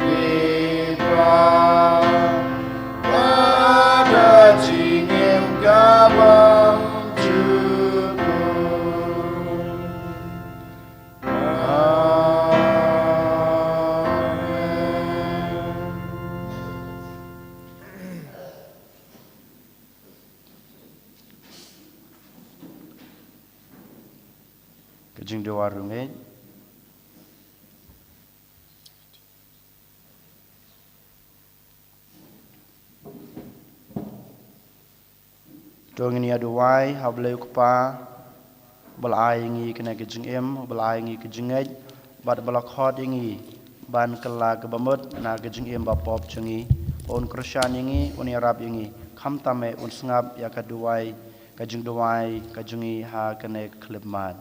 bad ha jingim kabym jukut. Amen. Ka jingduwai rung eh. To ngin ïa duwai ha U Blei U Kpa, ba la ai ïa ngi kane ka jingim, ba la ai ïa ngi ka jingngeit, bad ba la khot ïa ngi ban kylla kaba mut na ka jingim ba pop jong ngi. Ba un kyrshan ïa ngi, un ïarap ïa ngi, khamtam eh un sngap ïa ka duwai, ka jingduwai ka jong ngi ha kane ka khyllipmat.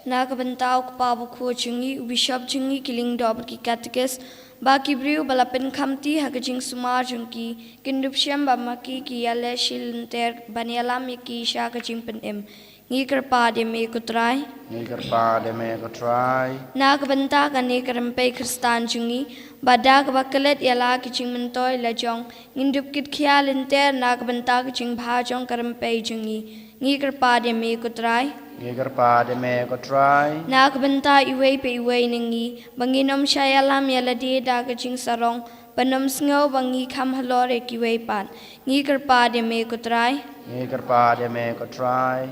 Na ka bynta u kpa bakhuid jong ngi, u bishop jong ngi, ki lyngdoh bad ki katekis, bad ki briew ba la pynkhamti ha ka jingsumar jong ki, kin dup shem ba ma ki ki ïaleh shi lynter ban ïalam ïa ki sha ka jingpynim. Ngi kyrpad ïa me ko Trai. Ngi kyrpad ïa me ko Trai. Na ka bynta kane ka rympei Khristan jong ngi, ba da kaba klet ïa la ki jingmyntoi la jong, ngin dup kitkhia lynter na ka bynta ka jingbha jong ka rympei jong ngi. Ngi kyrpad ïa me ko Trai. Ngi kyrpad ïa me ko Trai. Na ka bynta iwei pa iwei na ngi, ba ngin ym shah ïalam ïa lade da ka jingsarong, ban ym sngew ba ngi kham halor ïa kiwei pat. Ngi kyrpad ïa me ko Trai. Ngi kyrpad ïa me ko Trai.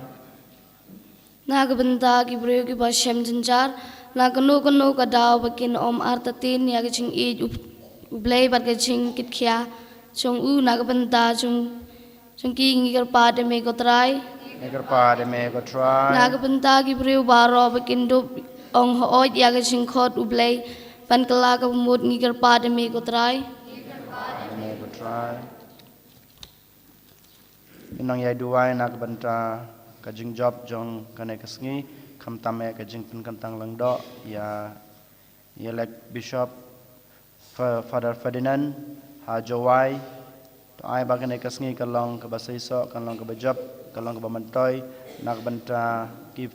Na ka bynta ki briew kiba shem jynjar, na kano kano ka daw ba kin ym artatien ïa ka jingïeit U, U Blei bad ka jingkitkhia jong u, na ka bynta jong Jong ki ngi kyrpad ïa me ko Trai. Ngi kyrpad ïa me ko Trai. Na ka bynta ki briew baroh ba kin dup ong hooid ïa ka jingkhot U Blei ban kylla kaba mut, ngi kyrpad ïa me ko Trai. Ïa me ko Trai. Ngin nang ïa duwai na ka bynta ka jingjop jong kane ka sngi, khamtam eh ka jingpynkyntang lyngdoh ïa ïaleit Bishop Fa-, Father Ferdinand ha Jowai. To ai ba kane ka sngi kan long kaba seisoh, kan long kaba jop, kan long kaba myntoi na ka bynta ki,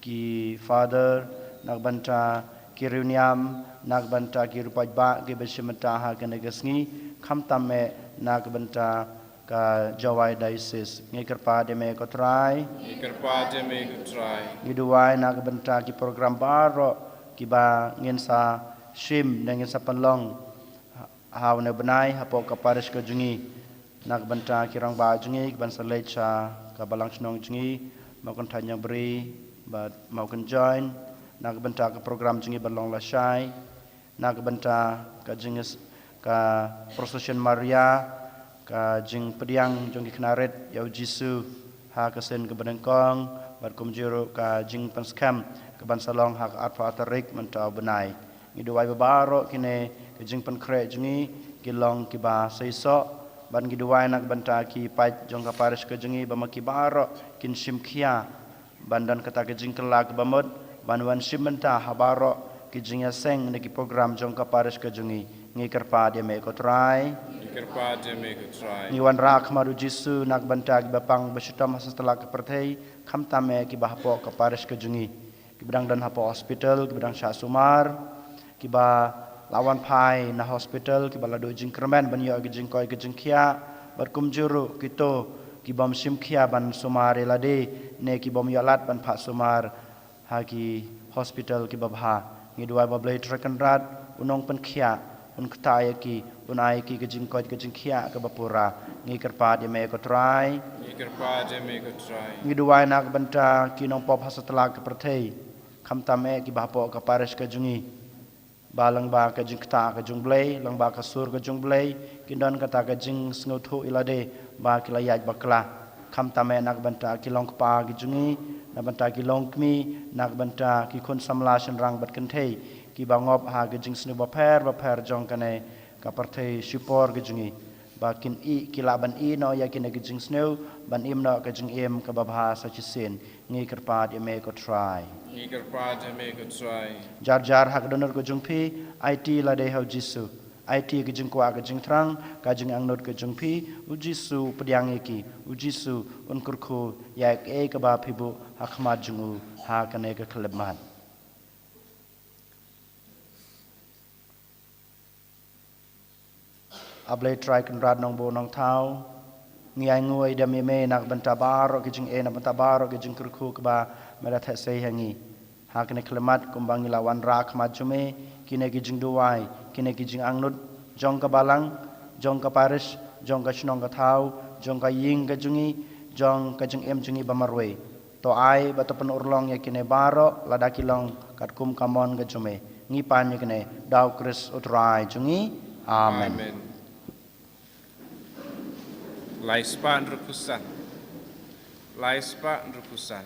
ki Father, na ka bynta ki riewniam, na ka bynta ki riewpaidbah kiba shim bynta ha kane ka sngi, khamtam eh na ka bynta ka Jowai Diocese. Ngi kyrpad ïa me ko Trai. Ngi kyrpad ïa me ko Trai. Ngi duwai na ka bynta ki program baroh kiba ngin sa shim ne ngin sa pynlong ha, ha une u bnai hapoh ka parish ka jong ngi. Na ka bynta ki rangbah jong ngi kiban sa leit sha ka balang shnong jong ngi, Mawkynthei Nongbri bad Mawkynjoin. Na ka bynta ka program jong ngi ban long lashai. Na ka bynta ka jing, ka procession Maria, ka jingpdiang jong ki khynnah rit ïa u Jisu ha ka sien kaba nyngkong, bad kumjuh ruh ka jingpynskhem kaban sa long ha ka arphew tarik mynta u bnai. Ngi duwai ba baroh kine ki jingpynkhreh jong ngi ki long kiba seisoh, bad ngi duwai na ka bynta ki paid jong ka parish ka jong ngi ba ma ki baroh kin shim khia ban don kata ka jingkylla kaba mut ban wan shim bynta ha baroh ki jingïaseng ne ki program jong ka parish ka jong ngi. Ngi kyrpad ïa me ko Trai. Ngi kyrpad ïa me ko Trai. Ngi wanrah khmat u Jisu na ka bynta kiba pang ba shitom ha satlak ka pyrthei, khamtam eh kiba hapoh ka parish ka jong ngi, kiba dang don hapoh hospital, kiba dang shah sumar, kiba la wan phai na hospital, kiba la duh jingkyrmen ban ïoh ka jingkoit ka jingkhiah, bad kumjuh ruh kito ki bym shim khia ban sumar ïa lade ne ki bym ïoh lad ban phah sumar ha ki hospital kiba bha. Ngi duwai ba Blei Trai Kynrad un nang pynkhiah, un ktah ïa ki, un ai ïa ki ka jingkoit ka jingkhiah kaba pura. Ngi kyrpad ïa me ko Trai. Ngi kyrpad ïa me ko Trai. Ngi duwai na ka bynta ki nongpop ha satlak ka pyrthei, khamtam eh kiba hapoh ka parish ka jong ngi, ba lyngba ka jingktah ka jong u Blei, lyngba ka sur ka jong u Blei, kin don kata ka jingsngewthuh ïa lade ba ki la ïaid bakla. Khamtam eh na ka bynta ki long kpa ki jong ngi, na ka bynta ki long kmie, na ka bynta ki khun samla shynrang bad kynthei kiba ngop ha ka jingsniew bapher bapher jong kane ka pyrthei shipor ka jong ngi, ba kin ïeh, ki lah ban ïeh noh ïa kine ki jingsniew, ban im noh ka jingim kaba bha sa shisien. Ngi kyrpad ïa me ko Trai. Ngi kyrpad ïa me ko Trai. Jar jar ha ka dohnud ka jong phi, aiti lade ha u Jisu. Aiti ka jingkwah ka jingthrang, ka jingangnud ka jong phi, u Jisu u pdiang ïa ki, u Jisu un kyrkhu ïa kaei kaba phi buh ha khmat jong u ha kane ka khyllipmat. A Blei Trai Kynrad Nongbuh Nongthaw, ngi ainguh ïa me na ka bynta baroh ki jingeh, na ka bynta baroh ki jingkyrkhu kiba me la theh sei ha ngi ha kane ka khyllipmat, kumba ngi la wanrah khmat jong me kine ki jingduwai, kine ki jingangnud jong ka balang, jong ka parish, jong ka shnong ka thaw, jong ka ïing ka jong ngi, jong ka jingim jong ngi ba marwei. To ai ba to pynurlong ïa kine baroh lada ki long katkum ka mon ka jong me. Ngi pan ïa kine da u Khrist u Trai jong ngi. Amen. Amen. Lai spah hynriewphew san. Lai spah hynriewphew san.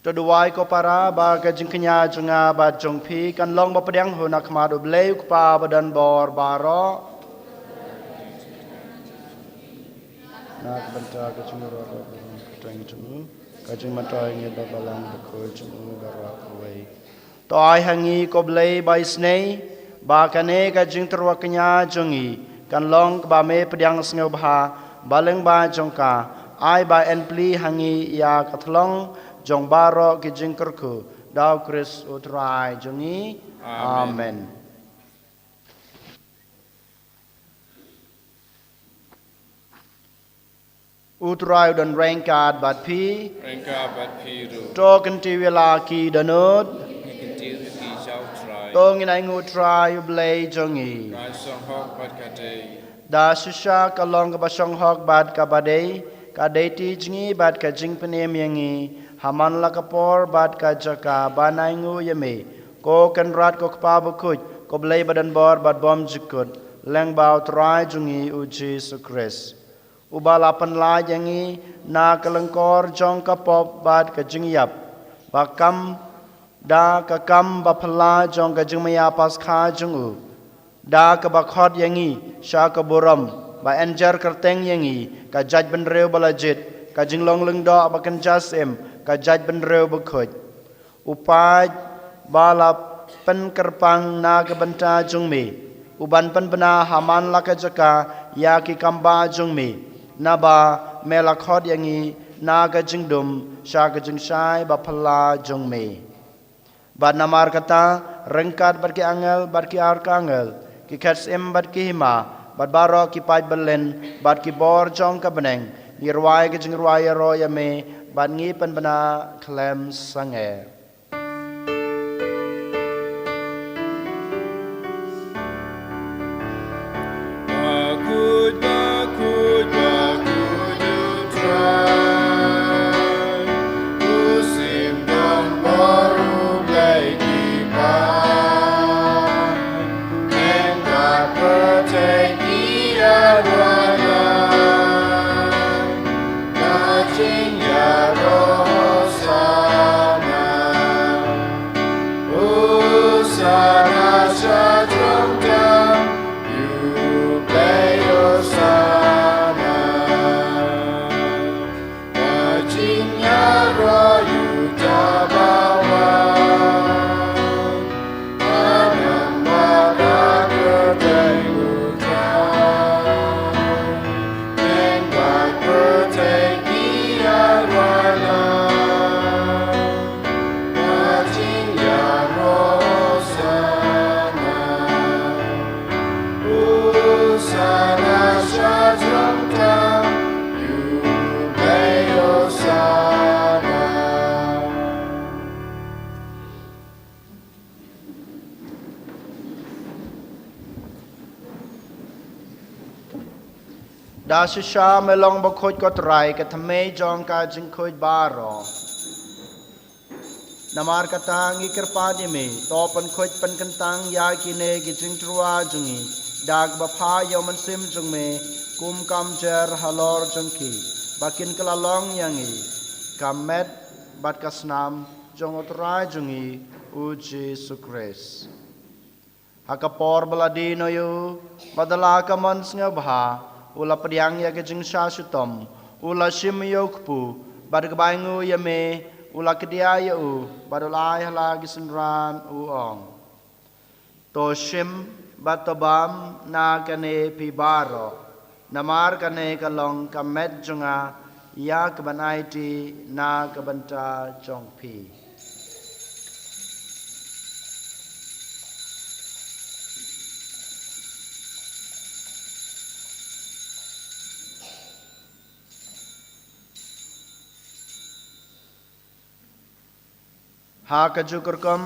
To duwai ko para ba ka jingkñia jong nga bad jong phi kan long ba pdiang hun ha khmat U Blei U Kpa ba don bor baroh. Na ka bynta ka jingïarap ba ka jong u, ka jingmyntoi ngi ba balang ba khuid jong u baroh kawei. To ai ha ngi ko Blei ba isnei ba kane ka jingtyrwa kñia jong ngi kan long kaba me pdiang sngewbha ba lyngba jong ka ai ba en pli ha ngi ïa ka thlong jong baroh ki jingkyrkhu da U Khrist U Trai jong ngi. Amen. Amen. U Trai u don ryngkat bad phi. Ryngkat bad phi ruh. To kyntiew ïa la ki dohnud. Ngi kyntiew ïa phi sha U Trai. To ngin ainguh U Trai U Blei jong ngi. Ka shong hok bad ka dei. Da shisha ka long kaba shong hok bad kaba dei, ka dei ti jong ngi bad ka jingpynim ïa ngi, ha man la ka por bad ka jaka ban ainguh ïa me, ko Kynrad ko Kpa bakhuid, ko Blei ba don bor bad bymjukut, lyngba U Trai jong ngi U Jisu Khrist. Uba la pynlait ïa ngi na ka lyngkor jong ka pop bad ka jingïap, ba kam da ka kam ba phylla jong ka jingmaïa Paskha jong u, da kaba khot ïa ngi sha ka burom, ba en jer kyrteng ïa ngi ka jaitbynriew ba la jied, ka jinglong lyngdoh ba kynja syiem, ka jaitbynriew bakhuid. U paid ba la pynkyrpang na ka bynta jong me, u ban pynbna ha man la ka jaka ïa ki kambah jong me, naba me la khot ïa ngi na ka jingdum sha ka jingshai ba phylla jong me. Bad namar kata, ryngkat bad ki angel bad ki arkangel, ki khet syiem bad ki hima, bad baroh ki paid byllien bad ki bor jong ka bneng, ngi rwai ka jingrwai ïaroh ïa me, bad ngi pynbna khlem sangeh. Bakhuid, bakhuid, bakhuid U Trai, u sim don bor, u Blei ki paid. Ïeng bad pyrthei ki ïaroh ïa u. Ka jingïaroh Hosana. Hosana sha jrong tam, ïa u Blei Hosana. Ka jingïaroh ïa uta ba wan. Ka nam bad ka kyrteng U Trai. Ïeng bad pyrthei ki ïaroh ïa u. Ka jingïaroh Hosana. Hosana sha jrong tam, ïa u Blei Hosana. Da shisha me long bakhuid ko Trai, ka thymmei jong ka jingkhuid baroh. Namar kata ngi kyrpad ïa me, to pynkhuid pynkyntang ïa kine ki jingtyrwa jong ngi da kaba phah ïa u Mynsiem jong me, kum kam jer halor jong ki, ba kin kylla long ïa ngi ka met bad ka snam jong U Trai jong ngi U Jisu Khrist. Ha ka por ba la die noh ïa u, bad da la ka mon sngewbha, u la pdiang ïa ka jingshah shitom, u la shim ïa u kpu, bad kaba ainguh ïa me, u la kdiah ïa u, bad u la ai ha la ki synran, u ong: To shim bad to bam na kane phi baroh, namar kane ka long ka met jong nga, ïa kaban aiti na ka bynta jong phi. Ha kajuh ka rukom,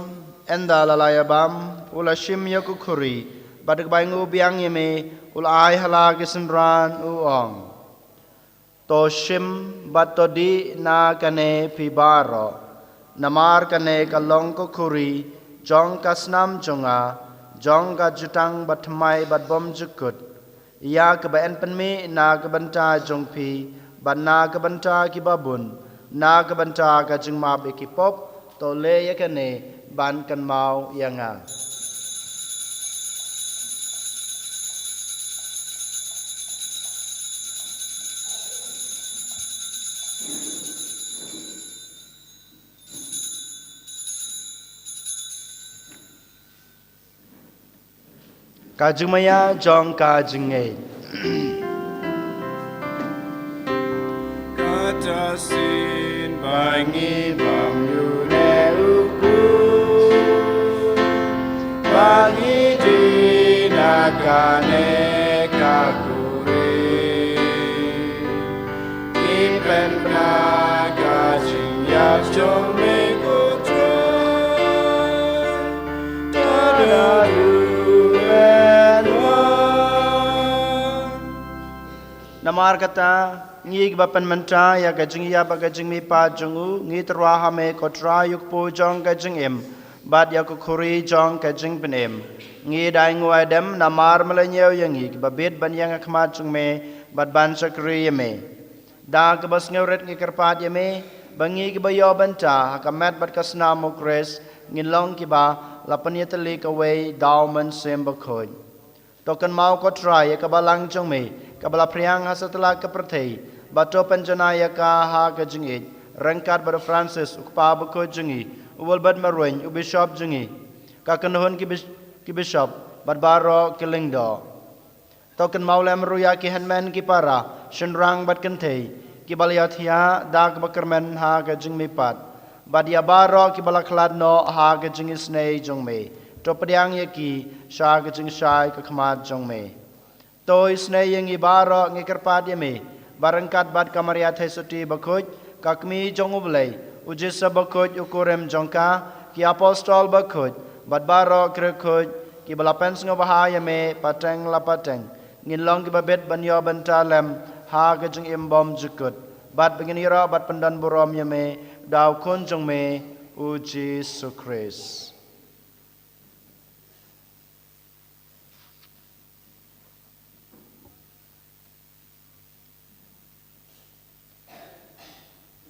ynda la la ïa bam, u la shim ïa ka khuri, bad kaba ainguh biang ïa me, u la ai ha la ki synran, u ong: To shim bad to dih na kane phi baroh, namar kane ka long ka khuri jong ka snam jong nga, jong ka jutang bathymmai bad bymjukut, ïa kaba yn pynmih na ka bynta jong phi bad na ka bynta kiba bun, Na ka bynta ka jingmap ïa ki pop, to leh ïa kane ban kynmaw ïa nga. Ka jingmaïa jong ka jingngeit. Kata shisien ba ngi bam ïa une u kpu, ba ngi die na kane ka khuri. Ngi pynbna ka jingïap jong me ko Trai, tang haduh me wan. Namar kata, ngi kiba pynmynta ïa ka jingïap bad ka jingmihpat jong u, ngi tyrwa ha me ko Trai ïa u kpu jong ka jingim bad ïa ka khuri jong ka jingpynim. Ngi dei nguh ïa me namar me la ñiew ïa ngi kiba bit ban ïeng ha khmat jong me bad ban shakri ïa me. Da kaba sngewrit ngi kyrpad ïa me ba ngi kiba ïoh bynta ha ka met bad ka snam u Khrist ngin long kiba la pynïatylli kawei da u Mynsiem Bakhuid. To kynmaw ko Trai ïa ka balang jong me kaba la phriang ha satlak ka pyrthei, bad to pynjanai ïa ka ha ka jingïeit ryngkat bad u Francis u kpa bakhuid jong ngi, u Wilbert Marwein u bishop jong ngi, ka kynhun ki bis-, ki bishop bad baroh ki lyngdoh. To kynmaw lem ruh ïa ki hynmen ki para, shynrang bad kynthei kiba la ïathiah da kaba kyrmen ha ka jingmihpat, bad ïa baroh kiba la khlad noh ha ka jingisynei jong me. To pdiang ïa ki sha ka jingshai ka khmat jong me. To isynei ïa ngi baroh, ngi kyrpad ïa me ba ryngkat bad ka Maria Theisotti bakhuid, ka Kmie jong U Blei, u Joseph bakhuid u kurim jong ka, ki apostol bakhuid bad baroh ki riewkhuid kiba la pynsngewbha ïa me pateng la pateng, ngin long kiba bit ban ïoh bynta lem ha ka jingim bymjukut, bad ba ngin ïaroh bad pyndonburom ïa me da u Khun jong me, u Jisu Khrist.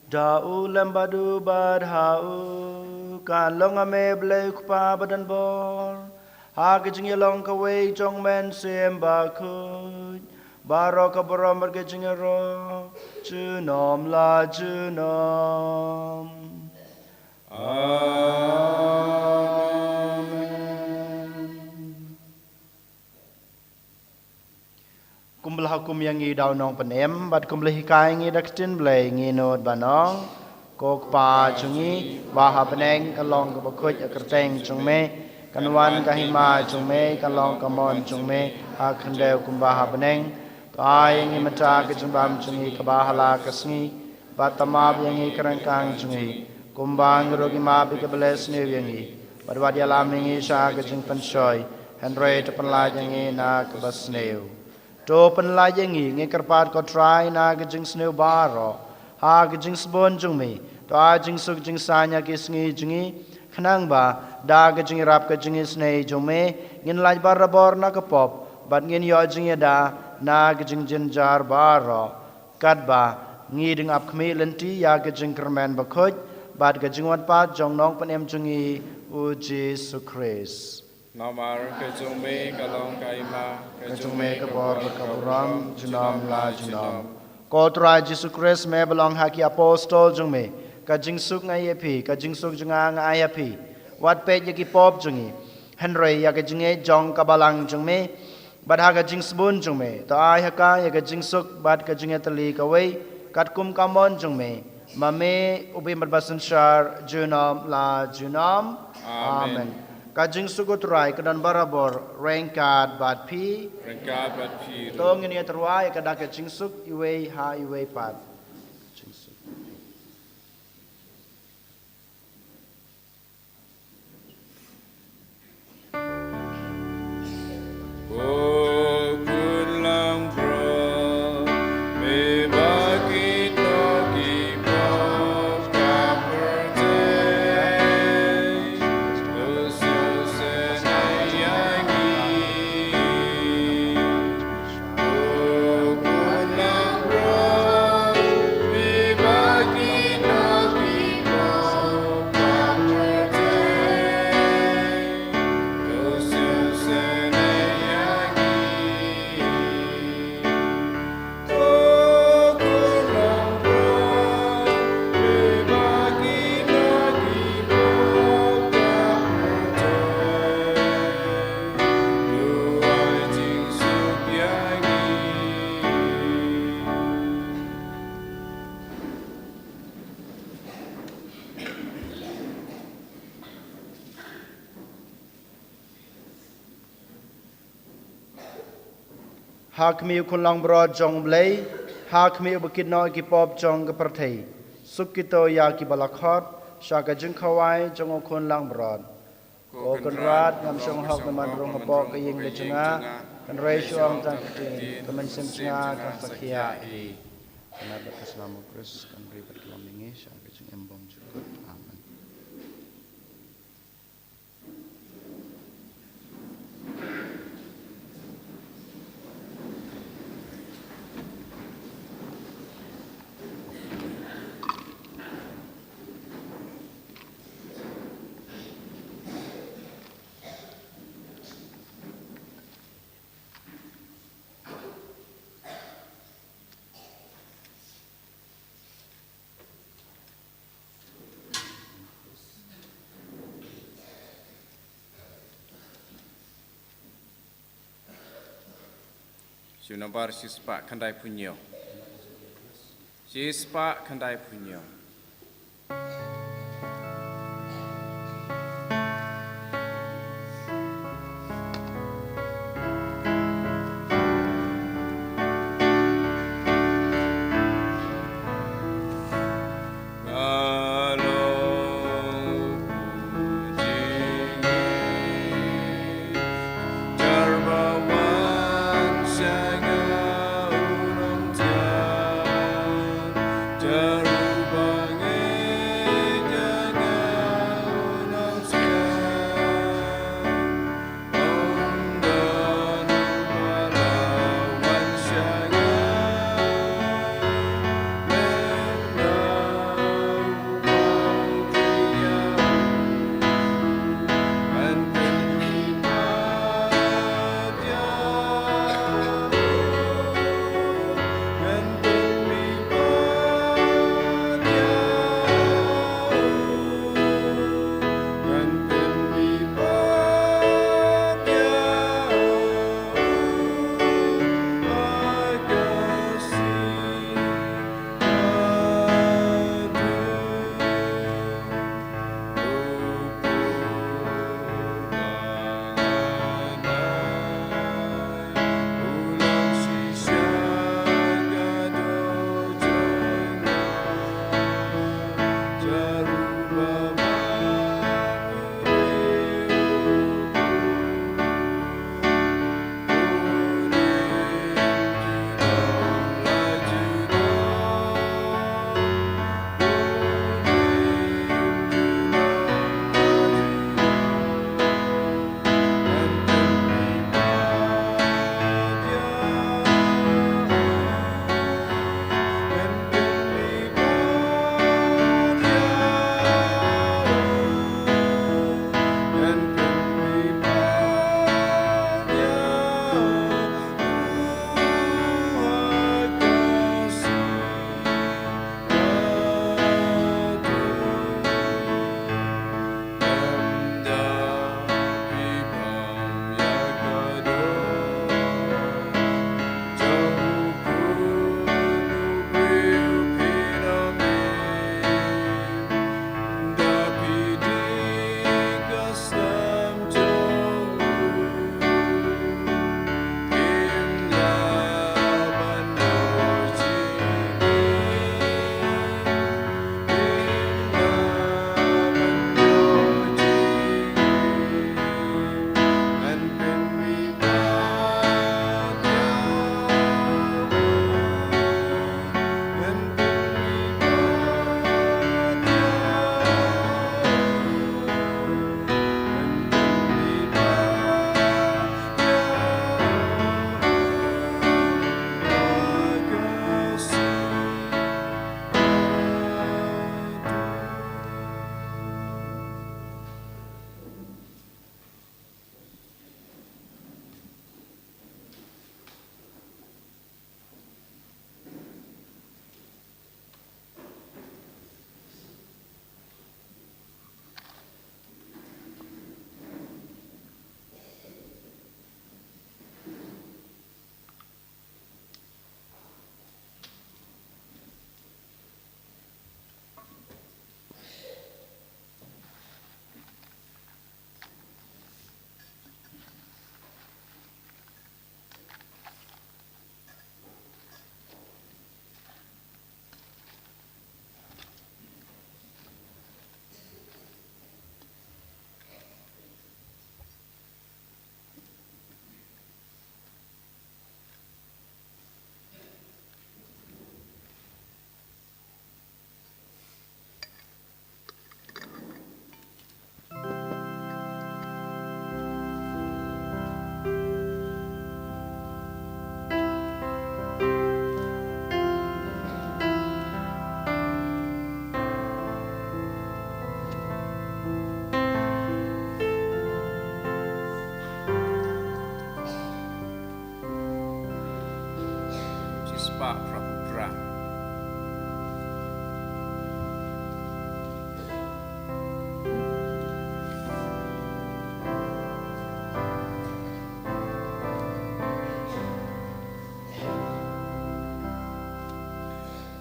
Da u lem bad u bad ha u, kan long ha me Blei u Kpa badonbor, ha ka jingïalong kawei jong u Mynsiem Bakhuid, baroh ka burom bad ka jingïaroh junom la junom. Amen. Kumba la hukum ïa ngi da u Nongpynim, bad kumba la hikai ïa ngi da ka ktien Blei, ngin nud ban ong: Ko Kpa jong ngi ba ha bneng, kan long kaba khuid ïa ka kyrteng jong me, kan wan ka hima jong me, kan long ka mon jong me ha ka khyndew kumba ha bneng. To ai ïa ngi mynta ka jingbam jong ngi kaba ha la ka sngi, bad to map ïa ngi ki ryngkang jong ngi, kumba ngi ruh ngi map ïa kiba leh sniew ïa ngi, bad wat ïalam ïa ngi sha ka jingpynshoi, hynrei to pynlait ïa ngi na kaba sniew. To pynlait ïa ngi, ngi kyrpad ko Trai, na ka jingsniew baroh, ha ka jingsbun jong me. To ai jingsuk jingsaiñ ha ki sngi jong ngi, khnang ba da ka jingïarap ka jingisynei jong me, ngin lait barabor na ka pop, bad ngin ïoh jingïada na ka jingjynjar baroh, katba ngi dang ap khmih lynti ïa ka jingkyrmen bakhuid bad ka jingwan pat jong u Nongpynim jong ngi, u Jisu Khrist. Namar ka jong me ka long ka hima, ka jong me ka bor bad ka burom junom la junom. Ko Trai Jisu Khrist, me ba la ong ha ki apostol jong me: Ka jingsuk nga ai ïa phi, ka jingsuk jong nga nga ai ïa phi. Wat peit ïa ki pop jong ngi, hynrei ïa ka jingngeit jong ka balang jong me. Bad ha ka jingsbun jong me, to ai ha ka ïa ka jingsuk bad ka jingïatylli kawei, katkum ka mon jong me, ma me u ba im bad ba synshar junom la junom. Amen. Amen. Ka jingsuk u Trai ka don barabor ryngkat bad phi. Ryngkat bad phi ruh. To ngin ïatyrwa ïa ka da ka jingsuk iwei ha iwei pat. Jingsuk. Ha khmih u Khun langbrot jong U Blei, ha khmih uba kit noh ïa ki pop jong ka pyrthei. Suk kito ïa kiba la khot sha ka jingkhawai jong u Khun langbrot. Ko Kynrad, ngam shong hok me wan rung hapoh ka ïing jong nga, hynrei shu ong tang ka ktien, ka mynsiem jong nga kan sa khia hi. Kynrad bad ka snam u Khrist kan ri bad kyllon ïa ngi sha ka jingim bymjukut. Amen. Shu nambar shispah khyndai phew hynñiew. Shispah khyndai phew hynñiew.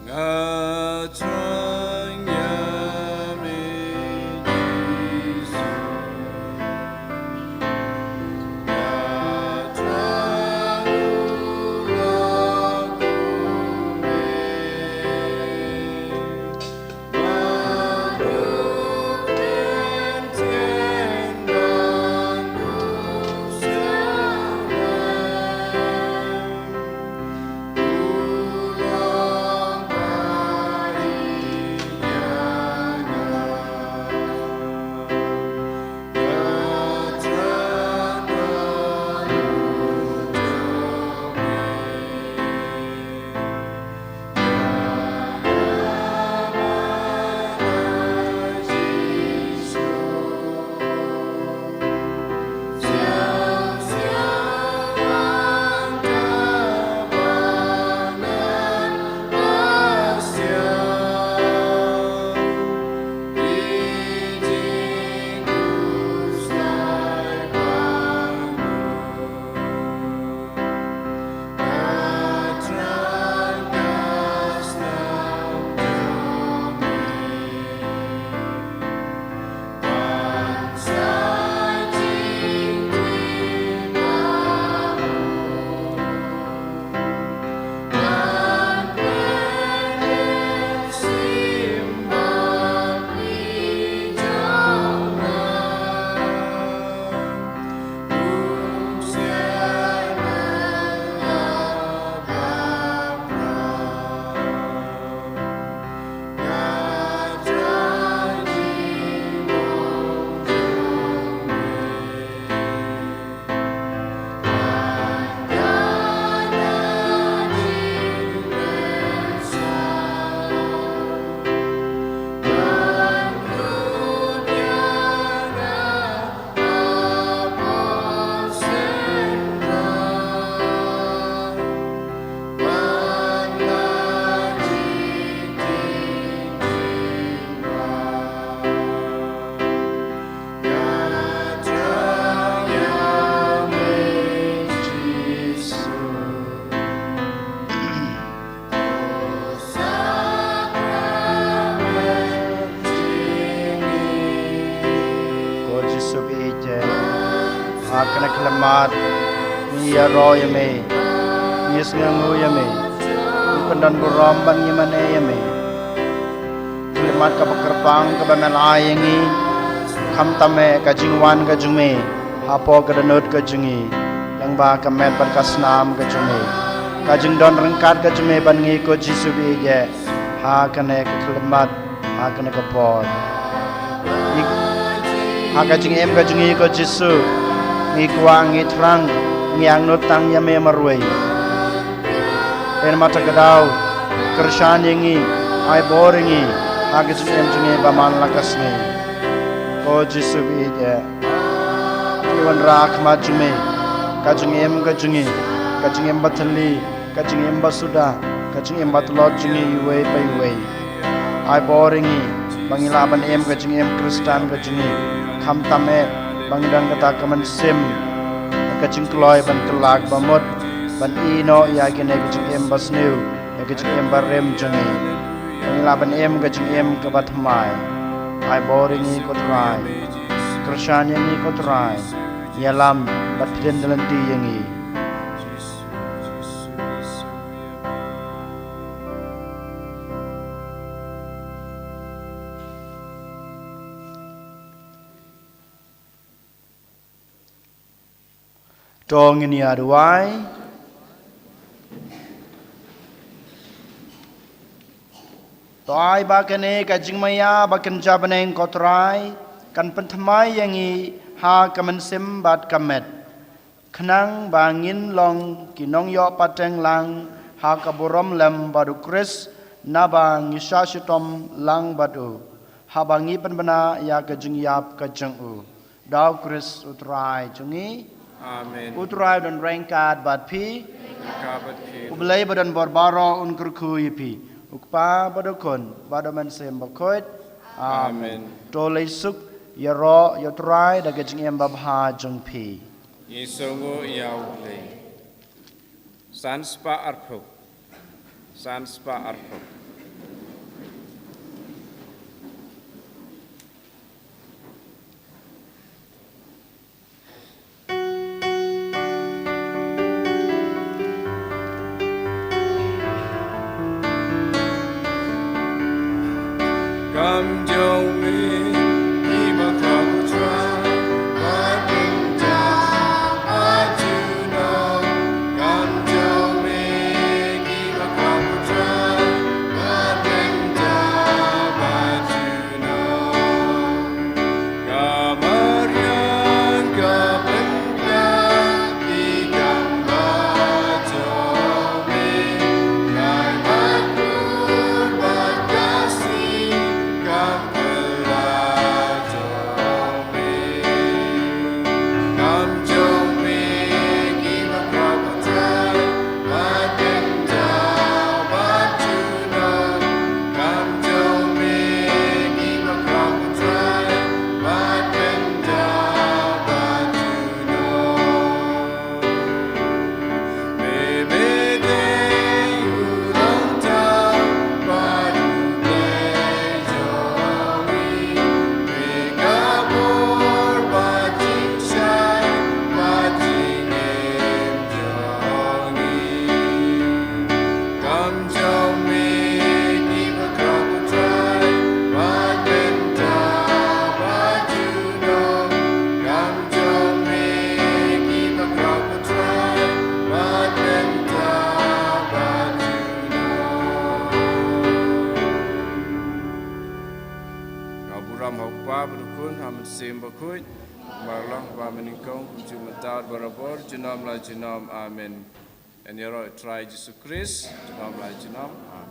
Nga thrang ïa me Jisu. Nga thrang u long kumne. Ko Jisu ba ïeit, ha kane ka khyllipmat ngi ïaroh ïa me, ngi sngewnguh ïa me, ngi pyndonburom bad ngi mane ïa me. Khyllipmat kaba kyrpang kaba me la ai ïa ngi, khamtam eh ka jingwan ka jong me hapoh ka dohnud ka jong ngi, lyngba ka met bad ka snam ka jong me, ka jingdon ryngkat ka jong me bad ngi, ko Jisu ba ïeit, ha kane ka khyllipmat, ha kane ka por. Ngi, ha ka jingim ka jong ngi, ko Jisu, ngi kwah, ngi thrang, ngi angnud tang ïa me marwei. Te namar kata ka daw, kyrshan ïa ngi, ai bor ïa ngi ha ka jingim jong ngi ba man la ka sngi. Ko Jisu ba ïeit, ngi wanrah ha khmat jong me ka jingim ka jong ngi, ka jingim ba thylli, ka jingim ba suda, ka jingim ba tlot jong ngi iwei pa iwei. Ai bor ïa ngi ba ngin lah ban im ka jingim Khristan ka jong ngi, khamtam eh ba ngin don kata ka mynsiem, ka jingkloi ban kylla ba mut, ban ïehnoh ïa kane ka jingim ba sniew, ïa ka jingim ba rim jong ngi, ba ngin lah ban im ka jingim kaba thymmai. Ai bor ïa ngi ko Trai, kyrshan ïa ngi ko Trai, ïalam bad pynlong lynti ïa ngi. To ngin ïa duwai. To ai ba kane ka jingmaïa ba kynja bneng ko Trai kan pynthymmai ïa ngi ha ka mynsiem bad ka met, khnang ba ngin long ki nongïoh pateng lang ha ka burom lem bad u Khrist, naba ngi shah shitom lang bad u, haba ngi pynbna ïa ka jingïap ka jong u. Da u Khrist u Trai jong ngi. Amen. U Trai u don ryngkat bad phi. Ryngkat bad phi. U Blei ba don bor baroh un kyrkhu ïa phi. U Kpa bad u Khun bad u Mynsiem Bakhuid. Amen. Amen. To leit suk, ïaroh ïa u Trai da ka jingim babha jong phi. Ngi sngewnguh ïa u Blei. San spah arphew. San spah arphew. Nga burom ha u Kpa bad u Khun, ha u Mynsiem Bakhuid, kumba la long ha kaba nyngkong, kumjuh mynta bad barabor, junom la junom. Amen. Yn ïaroh ïa u Trai Jisu Khrist, junom la junom. Amen.